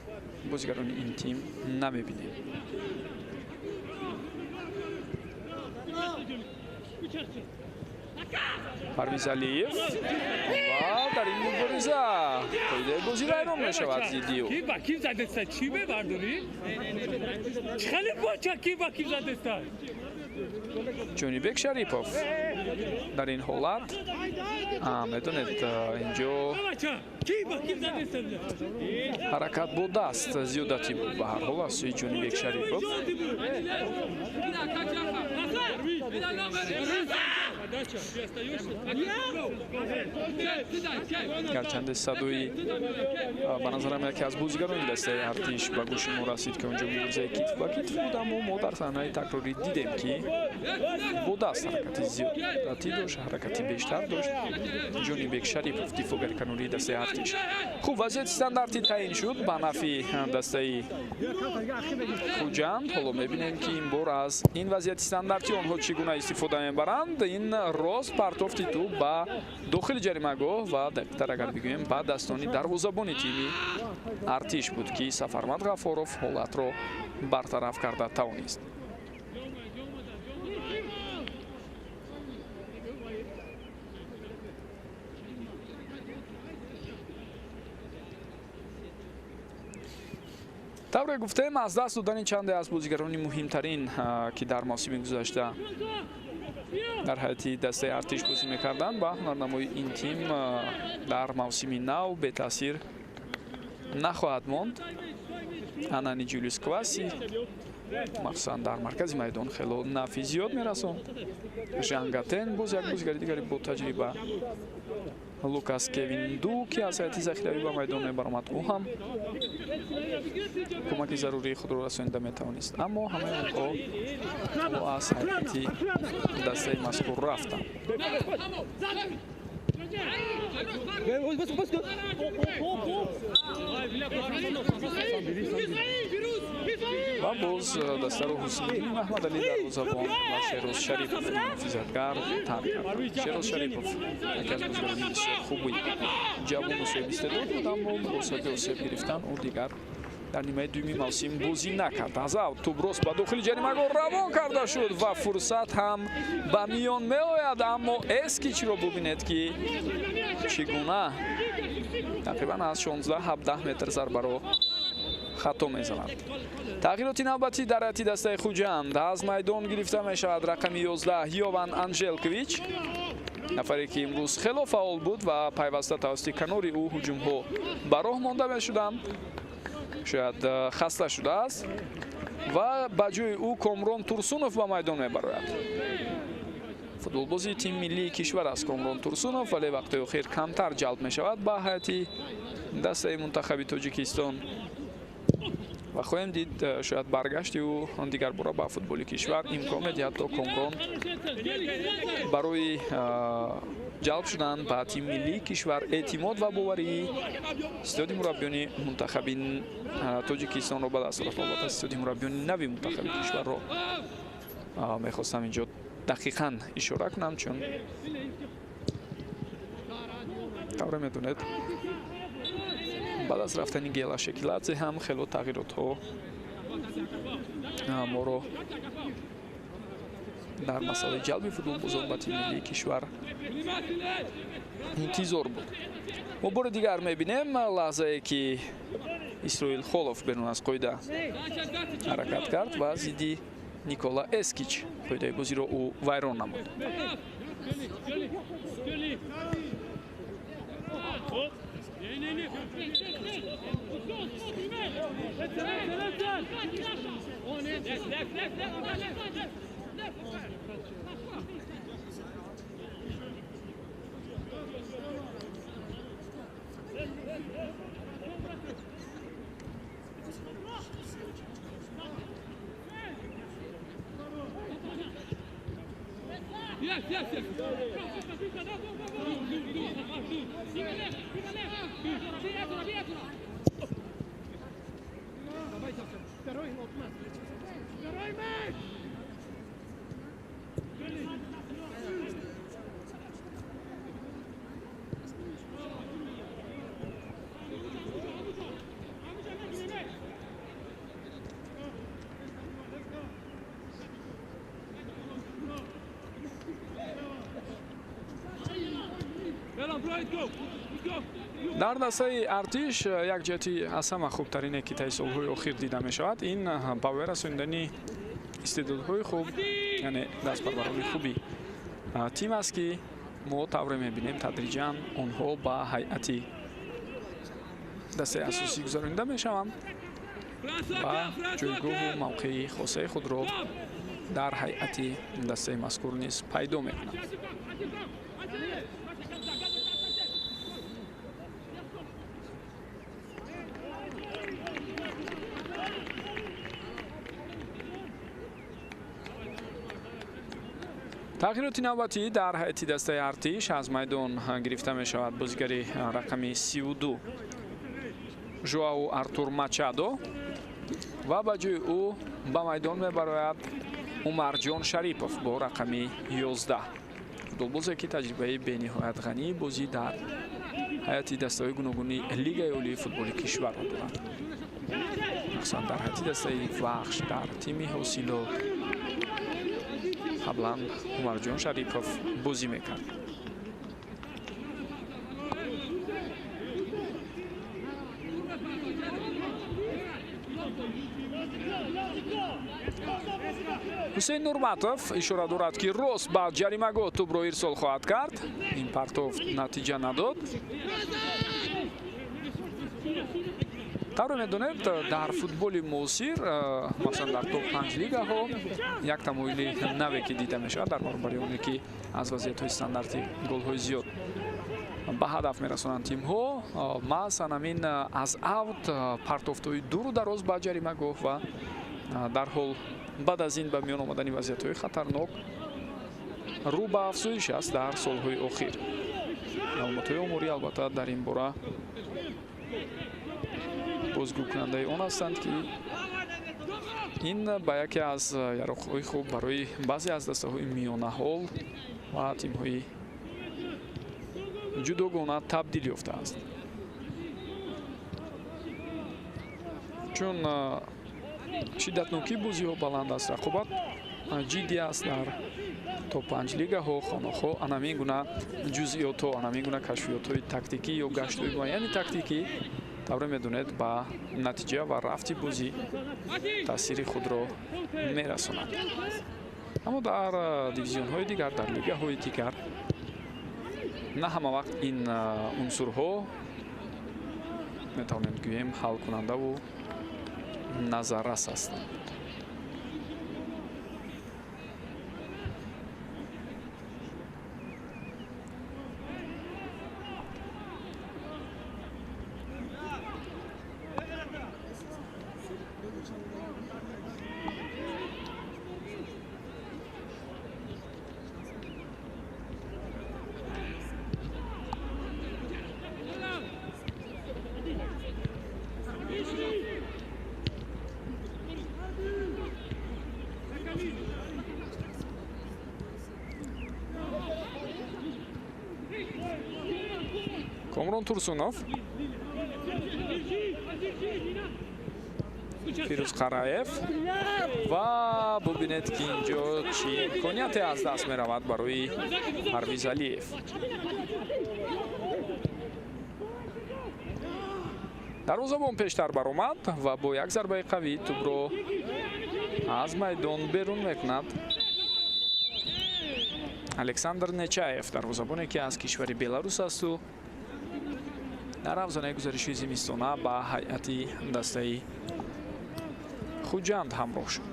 бозигарони ин тим намебинем. Парвиз Алиев ва дар ин мубориза қоидаи бозӣ вайрон мешавад зидди ӯ. Ҷонибек Шарипов дар ин ҳолат, медонед, инҷо ҳаракат бо даст зиёдатӣ буд. Ба ҳар ҳол аз сӯи Ҷонибек Шарипов гарчанде садои ба назарам яке аз бозигарони дастаи Артиш ба гӯши мо расид, ки онҷо муборизаи китф ба китф буд, аммо мо дар саҳнаи такрорӣ дидем, ки бо даст ҳаракати зиёдатӣ дошт, ҳаракати бештар дошт Ҷонибек Шарипов, дифоъгари канории дастаи Артиш. Хуб, вазъияти стандартӣ таъин шуд ба нафъи дастаи Хуҷанд. Ҳоло мебинем, ки ин бор аз ин вазъияти стандартӣ онҳо чӣ гуна истифода мебаранд. Ин рост партофти тӯб ба дохили ҷаримагоҳ ва дақиқтар агар бигӯем, ба дастони дарвозабони тими Артиш буд, ки Сафармад Ғафоров ҳолатро бартараф карда тавонист. Тавре гуфтем, аз даст додани чанде аз бозигарони муҳимтарин, ки дар мавсими гузашта дар ҳайати дастаи Артиш бозӣ мекарданд, ба ҳунарнамои ин тим дар мавсими нав бетаъсир нахоҳад монд. Анани Ҷулиус Кваси махсусан дар маркази майдон хело нафъи зиёд мерасонд. Жангатен боз як бозигари дигари бо таҷриба, Лукас Кевин Ду, ки аз ҳайати захиравӣ ба майдон мебаромад, ӯ ҳам кӯмаки зарурии худро расонида метавонист, аммо ҳамаи онҳо аз ҳайати дастаи мазкур рафтанд. Ва боз дастаро Ҳусниddin Маҳмадалӣ дарвозабон ва Шероз Шарипов муҳофизатгар тарк кард. Шероз Шарипов яке аз бозигарони бисёр хуби ҷавону соҳиби истеъдод буд, аммо бо сабаби осеб гирифтан ӯ дигар дар нимаи дуюми мавсим бозӣ накард. Аз аут тӯб рост ба дохили ҷаримагоҳ равон карда шуд ва фурсат ҳам ба миён меояд, аммо Эскичро бубинед, ки чӣ гуна тақрибан аз 16-17 метр зарбаро хато мезанад. Тағйироти навбатӣ дар ҳайати дастаи Хуҷанд. Аз майдон гирифта мешавад рақами 11 Йован Анжелкович, нафаре ки имрӯз хело фаъол буд ва пайваста тавассути канори ӯ ҳуҷумҳо ба роҳ монда мешуданд. Шояд хаста шудааст ва ба ҷои ӯ Комрон Турсунов ба майдон мебарояд. Футболбози тими миллии кишвар аст Комрон Турсунов, вале вақтҳои охир камтар ҷалб мешавад ба ҳайати дастаи мунтахаби Тоҷикистон ва хоҳем дид, шояд баргашти ӯ дигарбора ба футболи кишвар имкон медиҳад, то Комрон барои ҷалб шудан ба тими миллии кишвар эътимод ва боварии ситоди мураббиёни мунтахаби Тоҷикистонро ба даст орад. Албатта, ситоди мураббиёни нави мунтахаби кишварро мехостам инҷо дақиқан ишора кунам, чун тавре медонед, баъд аз рафтани Гела Шекиладзе ҳам хело тағйиротҳо моро дар масъалаи ҷалби футболбозон ба тими миллии кишвар интизор буд. Мо бори дигар мебинем лаҳзае, ки Исроил Холов берун аз қоида ҳаракат кард ва зидди Никола Эскич. Қоидаи бозиро ӯ вайрон намуд. Дар дастаи Артиш як ҷиҳати аз ҳама хубтарине, ки таи солҳои охир дида мешавад, ин ба воя расонидани истеъдодҳои хуб, яъне дастпарварони хуби тим аст, ки мо тавре мебинем, тадриҷан онҳо ба ҳайати дастаи асосӣ гузаронида мешаванд ва ҷойгоҳу мавқеи хосаи худро дар ҳайати дастаи мазкур низ пайдо мекунанд. Тағйироти навбатӣ дар ҳайати дастаи Артиш: аз майдон гирифта мешавад бозигари рақами 32 Жоау Артур Мачадо ва ба ҷои ӯ ба майдон мебарояд Умарҷон Шарипов бо рақами 11, футболбозе, ки таҷрибаи бениҳоят ғании бозӣ дар ҳайати дастаҳои гуногуни Лигаи олии футболи кишварро дорад, махсусан дар ҳайати дастаи Вахш, дар тими Ҳосилот қаблан Умарҷон Шарипов бозӣ мекард. Ҳусейн Нурматов ишора дорад, ки рост ба ҷаримагоҳ тӯбро ирсол хоҳад кард. Ин партов натиҷа надод. Тавре медонед, дар футболи муосир, махсусан дар топ 5 лигаҳо, як тамоили наве, ки дида мешавад, дар баробари оне ки аз вазъиятҳои стандарти голҳои зиёд ба ҳадаф мерасонанд тимҳо, маҳз ҳамин аз авт партофтҳои дуру дароз ба ҷаримагоҳ ва дарҳол баъд аз ин ба миён омадани вазъиятҳои хатарнок рӯ ба афзоиш аст дар солҳои охир. Маълумотҳои оморӣ албатта дар ин бора бозгӯкунандаи он ҳастанд, ки ин ба яке аз яроқҳои хуб барои баъзе аз дастаҳои миёнаҳол ва тимҳои ҷудогона табдил ёфтааст, чун шиддатнокии бозиҳо баланд аст, рақобат ҷиддӣ аст дар топ 5 лигаҳо. Хонохо анамин гуна ҷузъиётҳо, анамин гуна кашфиётҳои тактикӣ ё гаштҳои муайяни тактикӣ, тавре медонед, ба натиҷа ва рафти бозӣ таъсири худро мерасонад. Аммо дар дивизионҳои дигар, дар лигаҳои дигар на ҳама вақт ин унсурҳо, метавонем гӯем, ҳалкунандаву назаррас ҳастанд. Комрон Турсунов, Фирӯз Қараев ва бубинед, ки инҷо чӣ имконияте аз даст меравад барои Парвиз Алиев. Дарвозабон пештар баромад ва бо як зарбаи қавӣ тӯбро аз майдон берун мекунад. Александр Нечаев, дарвозабоне ки аз кишвари Беларус асту дар ҳавзанаи гузариши зимистона ба ҳайати дастаи Хуҷанд ҳамроҳ шуд.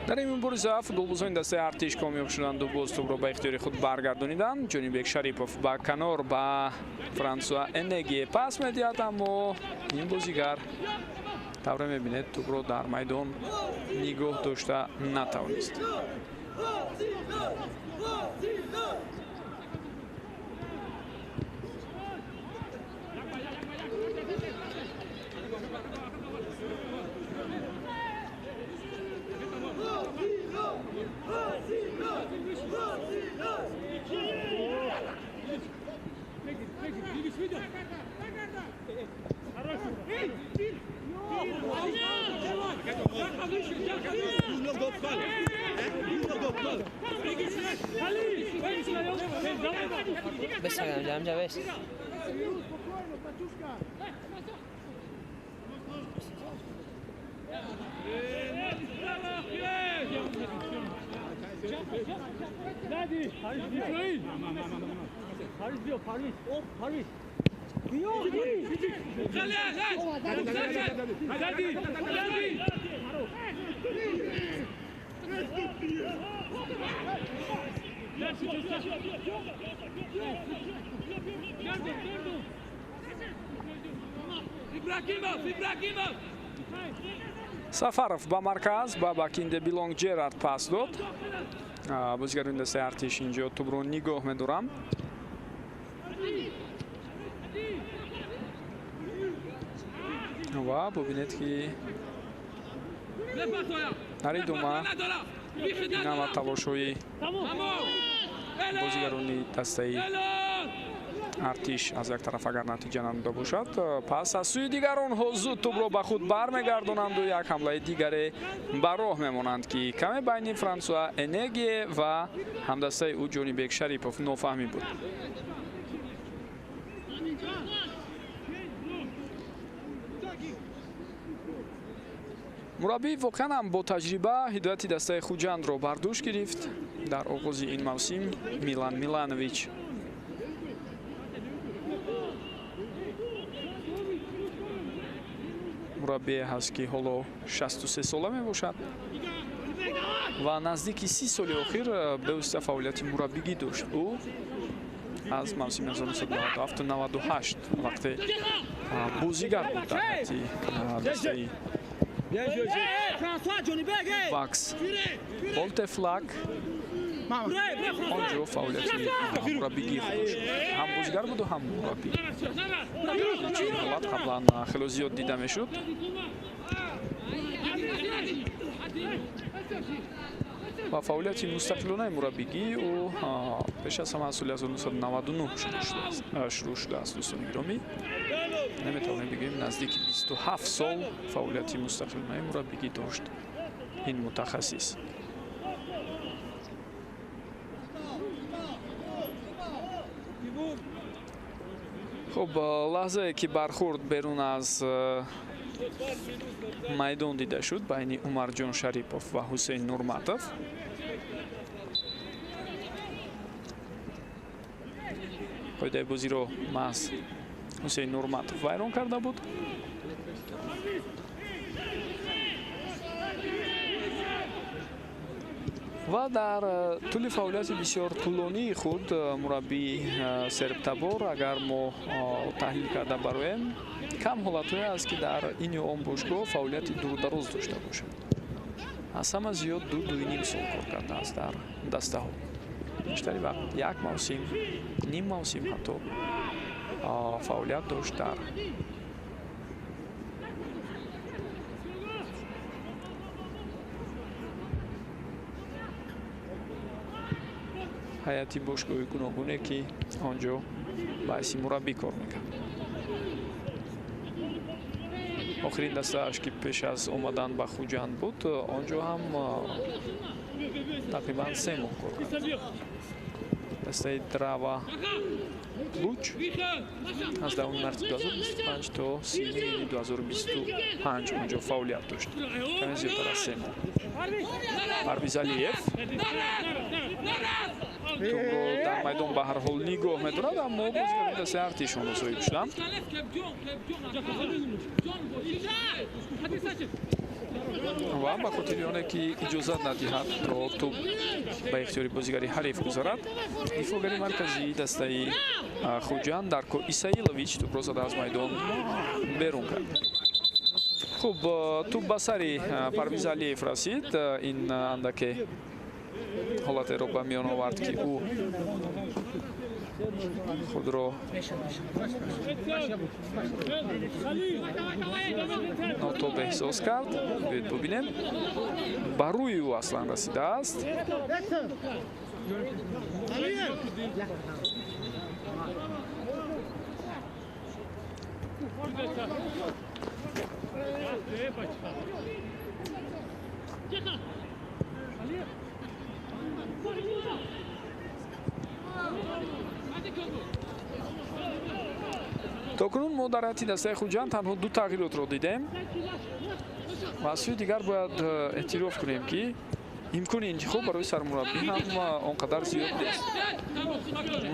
Дар ин мубориза футболбозони дастаи Артиш комёб шуданд ва боз тӯбро ба ихтиёри худ баргардониданд. Ҷонибек Шарипов ба канор ба Франсуа Энеге пас медиҳад, аммо ин бозигар тавре мебинед тӯбро дар майдон нигоҳ дошта натавонист. Сафаров ба марказ, ба Бакинде Билонг Джерард пас дод. Бозигарони дастаи Артиш инҷо тӯбро нигоҳ медоранд. Ва бубинед ки дар идома инама талошҳои бозигарони дастаи Артиш аз як тараф агар натиҷа надода бошад, пас аз сӯи дигар онҳо зуд тӯбро ба худ бармегардонанду як ҳамлаи дигаре ба роҳ мемонанд, ки каме байни Франсуа Энеге ва ҳамдастаи ӯ Ҷонибек Шарипов нофаҳмӣ буд. Мураббӣ воқеан ҳам бо таҷриба ҳидояти дастаи Хуҷандро бар дӯш гирифт. Дар оғози ин мавсим Милан Миланович мураббие ҳаст, ки ҳоло 63 сола мебошад ва наздики 30 соли охир бевосита фаъолияти мураббигӣ дошт. Ӯ аз мавсими 1997-98 вақте бозигар буд дар ҳайати дастаи Вакс Болтефлак, онҷо фаъолияти мураббигии худ дошт. Ҳам бозигар буду, ҳам мураббӣ. Чунин ҳолат қаблан хело зиёд дида мешуд. Ва фаъолияти мустақилонаи мураббигии ӯ пеш аз ҳама аз соли 1999 шурӯъ шудааст. Дӯстони гиромӣ, наметавонем бигӯем наздики 27 сол фаъолияти мустақилонаи мураббигӣ дошт ин мутахассис. Хуб, лаҳзае ки бархӯрд берун аз майдон дида шуд байни Умарҷон Шарипов ва Ҳусейн Нурматов. Қоидаи бозиро маҳз Ҳусейн Нурматов вайрон карда буд. Ва дар тӯли фаъолияти бисёр тӯлонии худ мураббии сербтабор, агар мо таҳлил карда бароем, кам ҳолатҳое аст, ки дар ин ё он бошгоҳ фаъолияти дурудароз дошта бошад. Аз ҳама зиёд 2-2,5 сол кор кардааст дар дастаҳо. Бештари вақт як мавсим, ним мавсим ҳатто фаъолият дошт дар ҳайати бошгоҳи гуногуне, ки он ҷо ба ҳайси мураббӣ кор мекард. Охирин дастааш, ки пеш аз омадан ба Хуҷанд буд, он ҷо ҳам тақрибан 3 моҳ кор кард. Дастаи Драва Луч аз 10 марти 2025 то 3 июни 2025 он ҷо фаъолият дошт. Каме зиёдтар аз 3 моҳ. Парвиз Алиев тӯбро дар майдон ба ҳар ҳол нигоҳ медорад, аммо бозигарони дастаи Артиш онро соҳиб шуданд. Ва ба хотири оне ки иҷозат надиҳад то тӯб ба ихтиёри бозигари ҳариф гузарад, дифоъгари марказии дастаи Хуҷанд Дарко Исаилович тӯбро зада аз майдон берун кард. Хуб, тӯб ба сари Парвиз Алиев расид. Ин андаке ҳолатеро ба миён овард, ки ӯ худро нотоб эҳсос кард. Биёед бубинем, ба рӯи ӯ аслан расидааст. То кунун мо дар ҳайати дастаи Хуҷанд танҳо 2 тағйиротро дидем ва аз сӯи дигар бояд эътироф кунем, ки имкони интихоб барои сармураббӣ ҳам он қадар зиёд нест.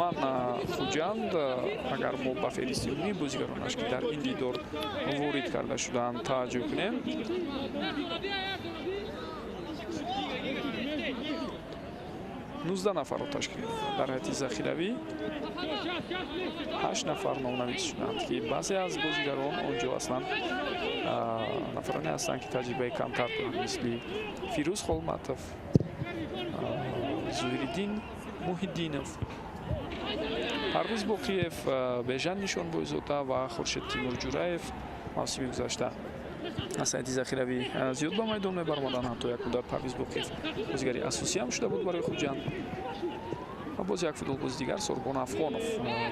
Ман Хуҷанд, агар мо ба феҳристи умумии бозигаронаш, ки дар ин дидор ворид карда шудаанд, таваҷҷӯҳ кунем, 19 нафарро ташкил медоданд. Дар ҳайати захиравӣ 8 нафар номнавис шуданд, ки баъзе аз бозигарон он ҷо аслан нафароне ҳастанд, ки таҷрибаи камтар доранд, мисли Фирӯз Холматов, Зуҳириддин Муҳиддинов, Парвиз Боқиев, Бежан Нишонбойзода ва Хуршед Тимурҷураев мавсими гузашта аз ҳайати захиравӣ зиёд ба майдон мебаромаданд. Ҳатто як муддат Парвиз Боқиев бозигари асосӣ ҳам шуда буд барои Хуҷанд. Ва боз як футболбози дигар, Сорбон Афғонов,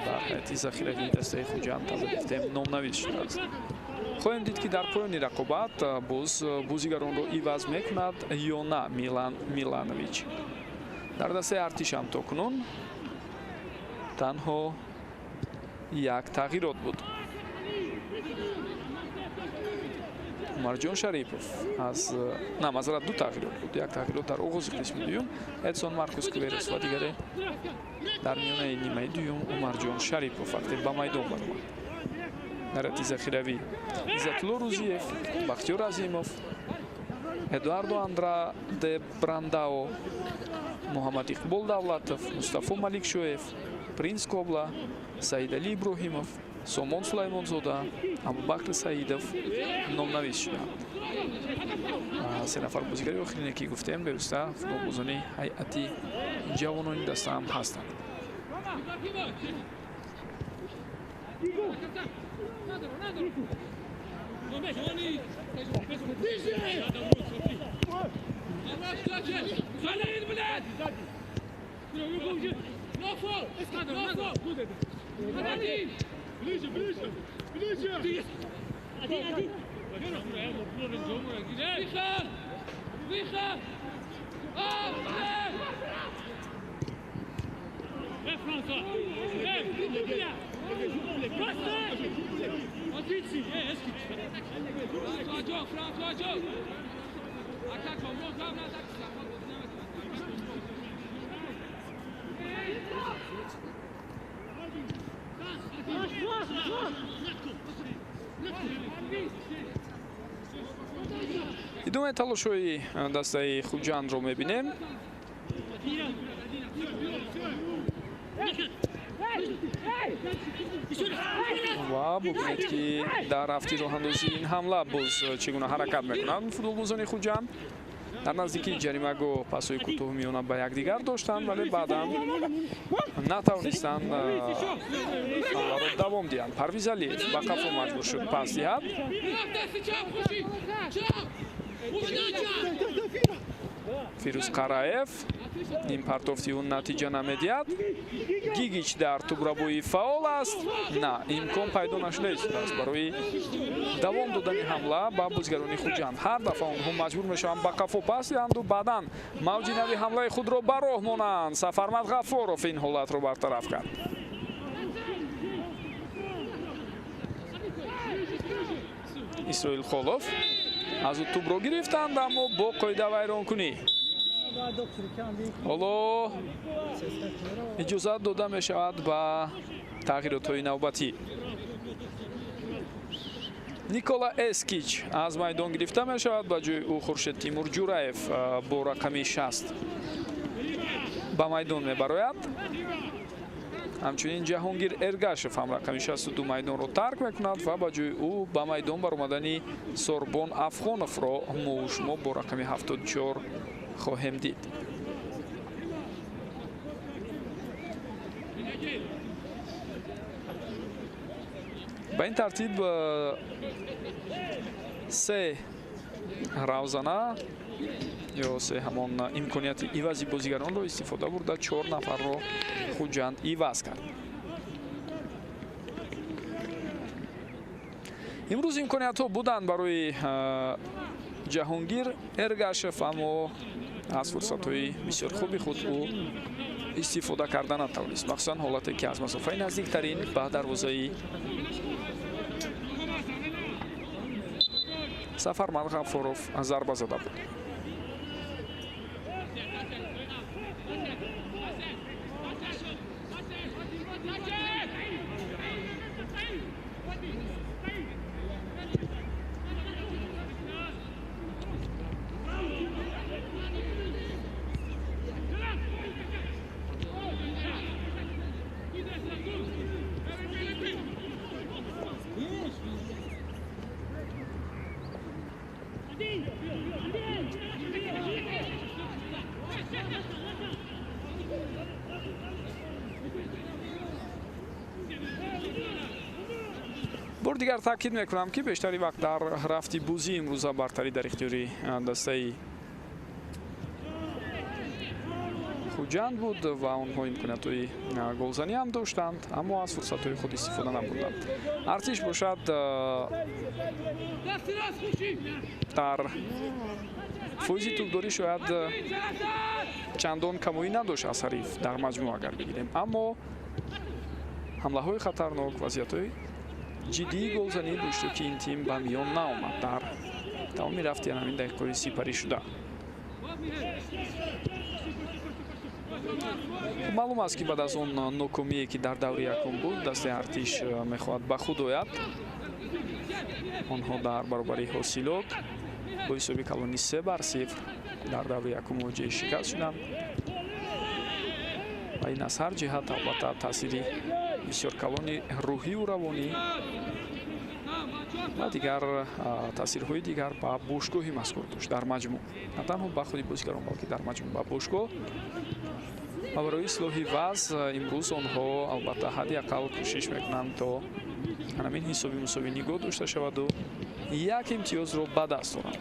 дар ҳайати захиравии дастаи Хуҷанд таза гуфтем номнавис шудааст. Хоҳем дид, ки дар поёни рақобат боз бозигаронро иваз мекунад ё на Милан Миланович. Дар дастаи Артиш ҳам то кунун танҳо як тағйирот буд. Умарҷон Шарипов аз на, мазарат, 2 тағйирот буд. Як тағйирот дар оғози қисми дуюм Эдсон Маркус Кверес ва дигаре дар миёнаи нимаи дуюм Умарҷон Шарипов вақте ба майдон баромад. Дар ҳайати захиравӣ Иззатулло Рӯзиев, Бахтиёр Азимов, Эдуардо Андраде Брандао, Муҳаммад Иқбол Давлатов, Мустафо Маликшоев, Принс Кобла, Саидалӣ Иброҳимов, Сомон Сулаймонзода, Абубакр Саидов номнавис шуданд. 3 нафар бозигари охирине, ки гуфтем, бевосита футболбозони ҳайати ҷавонони даста ҳам ҳастанд. Ближе, ближе, ближе! Один, один! Идомаи талошҳои дастаи Хуҷандро мебинем. Ва бубинед, ки дар рафти роҳандозии ин ҳамла боз чӣ гуна ҳаракат мекунанд футболбозони Хуҷанд. Дар наздикии ҷаримагоҳ пасҳои кӯтоҳу миёна ба якдигар доштанд, вале баъдан натавонистанд ҳамларо давом диҳанд. Парвиз Алиев ба қафо маҷбур шуд пас диҳад. Фирӯз Қараев ин партофти ӯ натиҷа намедиҳад. Гигич дар тӯбрабои фаъол аст. На, имкон пайдо нашуда истодааст барои давом додани ҳамла ба бозигарони Хуҷанд. Ҳар дафъа онҳо маҷбур мешаванд ба қафо пас диҳанду баъдан мавҷи нави ҳамлаи худро ба роҳ монанд. Сафармад Ғаффоров ин ҳолатро бартараф кард. Исроил Холов аз ӯ тӯбро гирифтанд, аммо бо қоида вайронкунӣ. Ҳоло иҷозат дода мешавад ба тағйиротҳои навбатӣ. Никола Эскич аз майдон гирифта мешавад, ба ҷои ӯ Хуршед Тимур Ҷураев бо рақами 60 ба майдон мебарояд. Ҳамчунин Ҷаҳонгир Эргашев ҳам рақами 62 майдонро тарк мекунад ва ба ҷои ӯ ба майдон баромадани Сорбон Афғоновро мову шумо бо рақами 74 хоҳем дид. Ба ин тартиб се равзана ё се ҳамон имконияти ивази бозигаронро истифода бурда 4 нафарро Хуҷанд иваз кард. Имрӯз имкониятҳо буданд барои Ҷаҳонгир Эргашев, аммо аз фурсатҳои бисёр хуби худ ӯ истифода карда натавонист, махсусан ҳолате ки аз масофаи наздиктарин ба дарвозаи Сафармад Ғаффоров зарба зада буд. Бор дигар таъкид мекунам, ки бештари вақт дар рафти бозӣ имрӯза бартарӣ дар ихтиёри дастаи Хуҷанд буд ва онҳо имкониятҳои голзанӣ ҳам доштанд, аммо аз фурсатҳои худ истифода набурданд. Артиш бошад дар фоизи тӯбдорӣ шояд чандон камоӣ надошт аз ҳариф дар маҷмӯъ агар бигирем, аммо ҳамлаҳои хатарнок, вазъиятҳои ҷиддии голзанӣ дошту ки ин тим ба миён наомад дар тамоми рафти ҳамин дақиқаҳои сипарӣ шуда. Маълум аст, ки баъд аз он нокомие ки дар даври якум буд, дастаи Артиш мехоҳад ба худ ояд. Онҳо дар баробари Ҳосилот бо ҳисоби калони 3-0 дар даври якум мувоҷиҳаи шикаст шуданд ва ин аз ҳар ҷиҳат албатта таъсири бисёр калони рӯҳиву равонӣ ва дигар таъсирҳои дигар ба бошгоҳи мазкур дошт дар маҷмӯъ, на танҳо ба худи бозигарон, балки дар маҷмӯъ ба бошгоҳ. Ва барои ислоҳи вазъ имрӯз онҳо албатта ҳадди ақал кӯшиш мекунанд, то ҳамин ҳисоби мусовӣ нигоҳ дошта шаваду як имтиёзро ба даст оранд.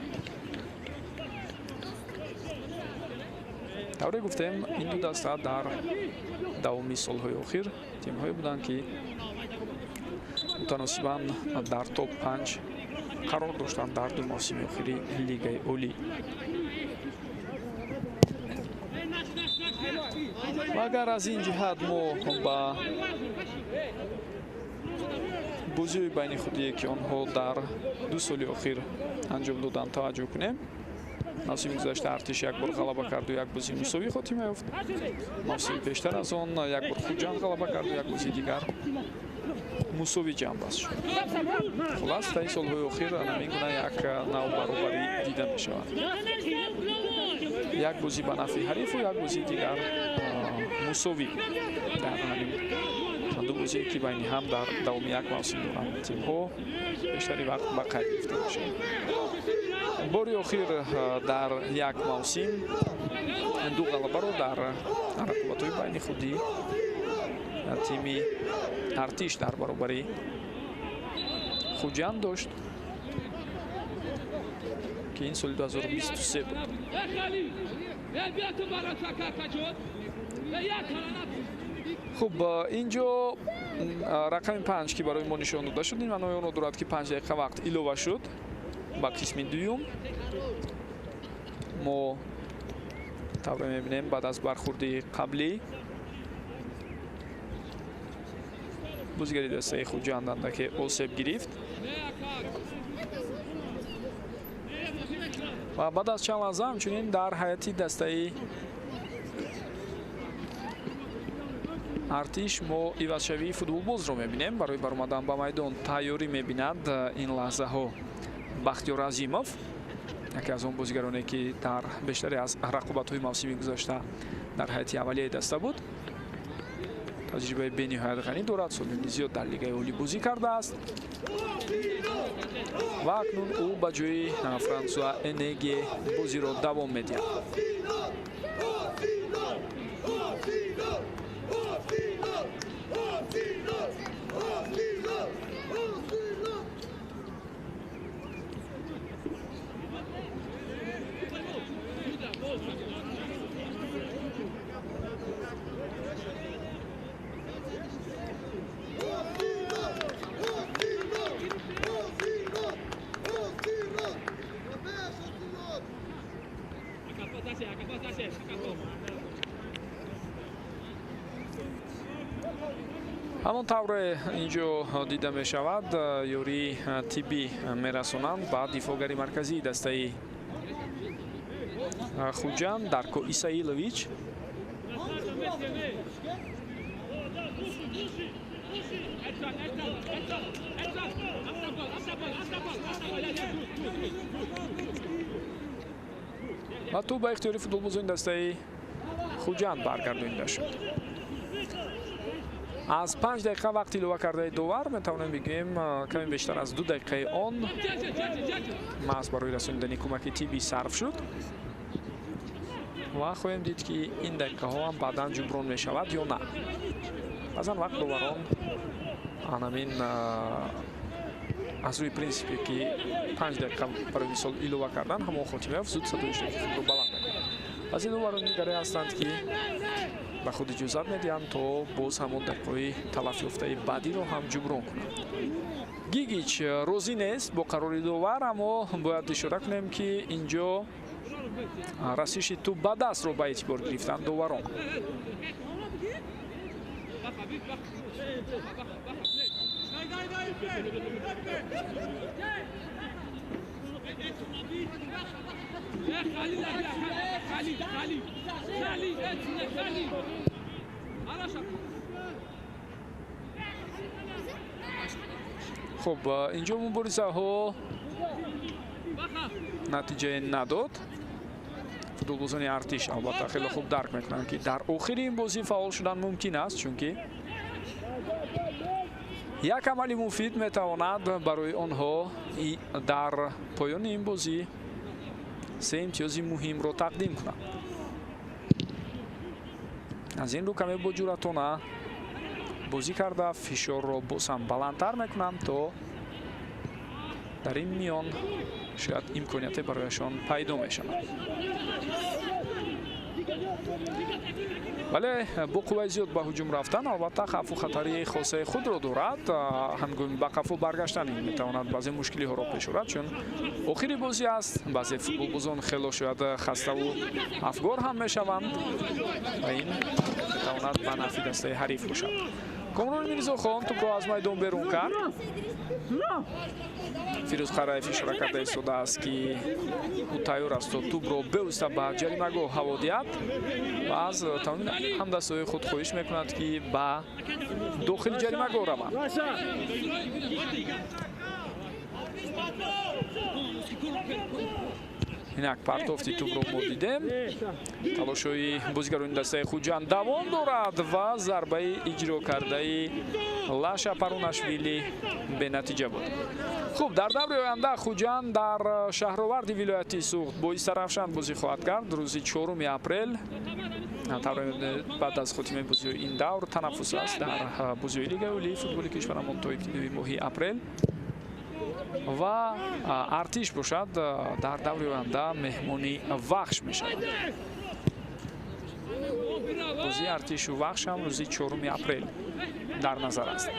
Тавре гуфтем, ин ду даста дар давоми солҳои охир тимҳое буданд, ки мутаносибан дар топ 5 қарор доштанд дар ду мавсими охири Лигаи Олӣ. Ва агар аз ин ҷиҳат мо ба бозиҳои байни худие, ки онҳо дар 2 соли охир анҷом доданд, таваҷҷӯҳ кунем, мавсими гузашта Артиш як бор ғалаба карду як бозии мусовӣ хотима ёфт. Мавсими пештар аз он як бор Хуҷанд ғалаба карду як бозии дигар мусовӣ ҷамъбаст шуд. Хулас, таи солҳои охир ҳамин гуна як нав баробарӣ дида мешавад. Як бозӣ ба нафъи ҳарифу як бозии дигар мусовӣ дар ҳамин ду бозие, ки байни ҳам дар давоми як мавсим доранд, тимҳо бештари вақт ба қайд гирифта мешаванд. Бори охир дар як мавсим 2 ғалабаро дар рақобатҳои байни худӣ тими Артиш дар баробари Хуҷанд дошт, ки ин соли 2023 буд. Хуб, инҷо рақами 5, ки барои мо нишон дода шуд, ин маънои онро дорад, ки 5 дақиқа вақт илова шуд ба қисми дуюм. Мо тавре мебинем, баъд аз бархурди қаблӣ бозигари дастаи Хуҷанд андаке осеб гирифт ва баъд аз чанд лаҳза ҳамчунин дар ҳайати дастаи Артиш мо ивазшавии футболбозро мебинем. Барои баромадан ба майдон тайёрӣ мебинад ин лаҳзаҳо Бахтиёр Азимов, яке аз он бозигароне, ки дар бештаре аз рақобатҳои мавсими гузашта дар ҳайати аввалияи даста буд. Таҷрибаи бениҳоят ғанӣ дорад, солини зиёд дар лигаи олӣ бозӣ кардааст ва акнун ӯ ба ҷои Франсуа Энеге бозиро давом медиҳад. Ҳамон тавре инҷо дида мешавад, ёрии тиббӣ мерасонанд ба дифоъгари марказии дастаи Хуҷанд Дарко Исаилович. Ва тӯб ба ихтиёри футболбозони дастаи Хуҷанд баргардонида шуд. Аз 5 дақиқа вақт илова кардаи довар метавонем бигӯем, каме бештар аз 2 дақиқаи он маҳз барои расонидани кӯмаки тиббӣ сарф шуд ва хоҳем дид, ки ин дақиқаҳо ҳам баъдан ҷуброн мешавад ё на. Баъзан вақт доварон анамин аз рӯи принсипе, ки 5 дақиқа барои мисол илова кардан, ҳамон хотима ёфт, зуд садои иштироки худро баланд мекунанд. Баъзе доварон дигаре ҳастанд, ки ба худ иҷозат медиҳанд, то боз ҳамон дақиқаҳои талафёфтаи баъдиро ҳам ҷуброн кунанд. Гигич розӣ нест бо қарори довар, аммо бояд ишора кунем, ки инҷо расиши тӯб ба дастро ба эътибор гирифтанд доварон. Хуб, инҷо муборизаҳо натиҷае надод. Футболбозони Артиш албатта хеле хуб дарк мекунанд, ки дар охири ин бозӣ фаъол шудан мумкин аст, чунки як амали муфид метавонад барои онҳо дар поёни ин бозӣ 3 имтиёзи муҳимро тақдим кунад. Аз ин рӯ каме бо ҷуръатона бозӣ карда фишорро боз ҳам баландтар мекунанд, то дар ин миён шояд имконияте барояшон пайдо мешавад. Вале бо қувваи зиёд ба ҳуҷум рафтан албатта хавфу хатари хосаи худро дорад. Ҳангоми ба қафо баргаштан ин метавонад баъзе мушкилиҳоро пеш орад, чун охири бозӣ аст. Баъзе футболбозон хело шояд хаставу афгор ҳам мешаванд ва ин метавонад ба нафъи дастаи ҳариф бошад. Комрон Мирзохон тӯпро аз майдон берун кард. Фирӯз Қараев ишора карда истодааст, ки ӯ тайёр аст то тӯбро бевосита ба ҷаримагоҳ ҳаво диҳад ва аз тамоми ҳамдастаҳои худ хоҳиш мекунад, ки ба дохили ҷаримагоҳ раванд. Инак партофти тӯбро мо дидем. Талошҳои бозигарони дастаи Хуҷанд давом дорад ва зарбаи иҷро кардаи Лаша Парунашвили бенатиҷа буд. Хуб, дар даври оянда Хуҷанд дар шаҳроварди вилояти Суғд бо Истаравшан бозӣ хоҳад кард. Рӯзи 4 апрел, баъд аз хотимаи бозиҳои ин давр танаффус аст дар бозиҳои Лигаи олии футболи кишварамон то ибтидои моҳи апрел. Ва Артиш бошад дар даври оянда меҳмони Вахш мешавад. Бозии Артишу Вахш ҳам рӯзи 4 апрел дар назар аст.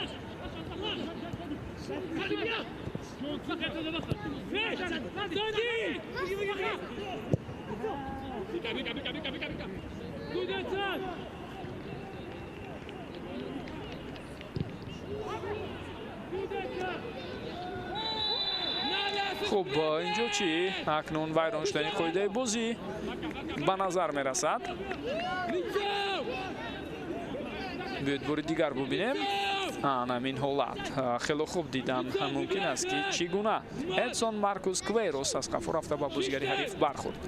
Хуб, инҷо чӣ? Акнун вайрон шудани қоидаи бозӣ ба назар мерасад. Биёед бори дигар бубинем. Ана ин ҳолат хело хуб дидан мумкин аст, ки чӣ гуна Эдсон Маркус Квейрос аз қафо рафта ба бозигари ҳариф бархӯрд.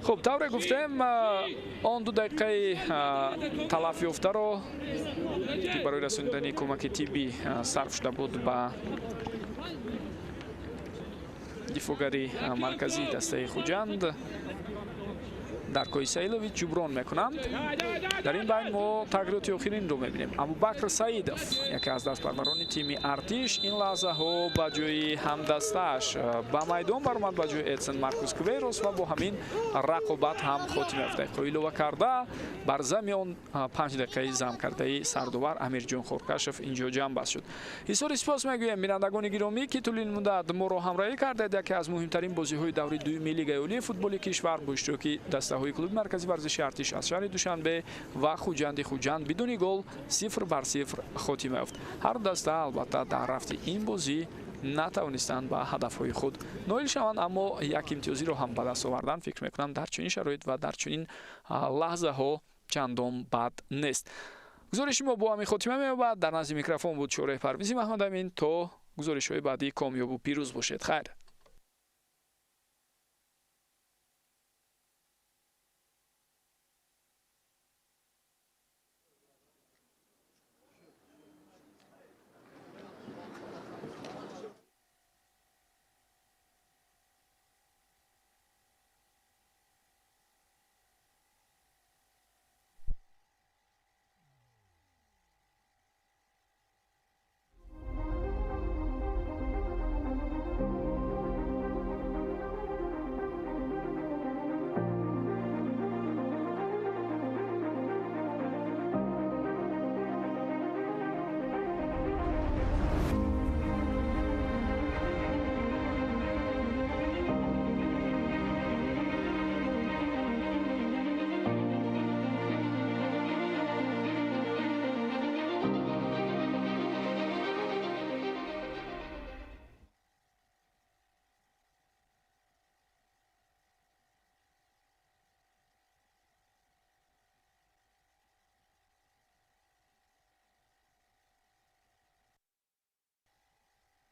Хуб, тавре гуфтем, он 2 дақиқаи талаф ёфтаро, ки барои расонидани кӯмаки тиббӣ сарф шуда буд ба дифоъгари марказии дастаи Хуҷанд, Даркои Саилович ҷуброн мекунанд. Дар ин байн мо тағйироти охиринро мебинем. Абубакр Саидов, яке аз дастпарварони тими Артиш, ин лаҳзаҳо ба ҷои ҳамдастааш ба майдон баромад, ба ҷои Эдсон Маркус Квейрос, ва бо ҳамин рақобат ҳам хотима ёфта. Илова карда бар зами он 5 дақиқаи зам кардаи сардовар Амирҷон Хоркашев инҷо ҷамъбаст шуд. Ҳисори сипос мегӯем бинандагони гиромӣ, ки тӯли ин муддат моро ҳамроҳӣ кардед. Яке аз муҳимтарин бозиҳои даври дуюми Лигаи олии футболи кишвар бо иштироки дастаҳои клуби марказии варзиши Артиш аз шаҳри Душанбе ва Хуҷанди Хуҷанд бидуни гол 0-0 хотима ёфт. Ҳар даста албатта дар рафти ин бозӣ натавонистанд ба ҳадафҳои худ ноил шаванд, аммо як имтиёзиро ҳам ба даст овардан, фикр мекунам, дар чунин шароит ва дар чунин лаҳзаҳо чандон бад нест. Гузориши мо бо ҳамин хотима меёбад. Дар назди микрофон буд Шореҳ Парвизи Маҳмадамин. То гузоришҳои баъдӣ комёбу пирӯз бошед. Хайр.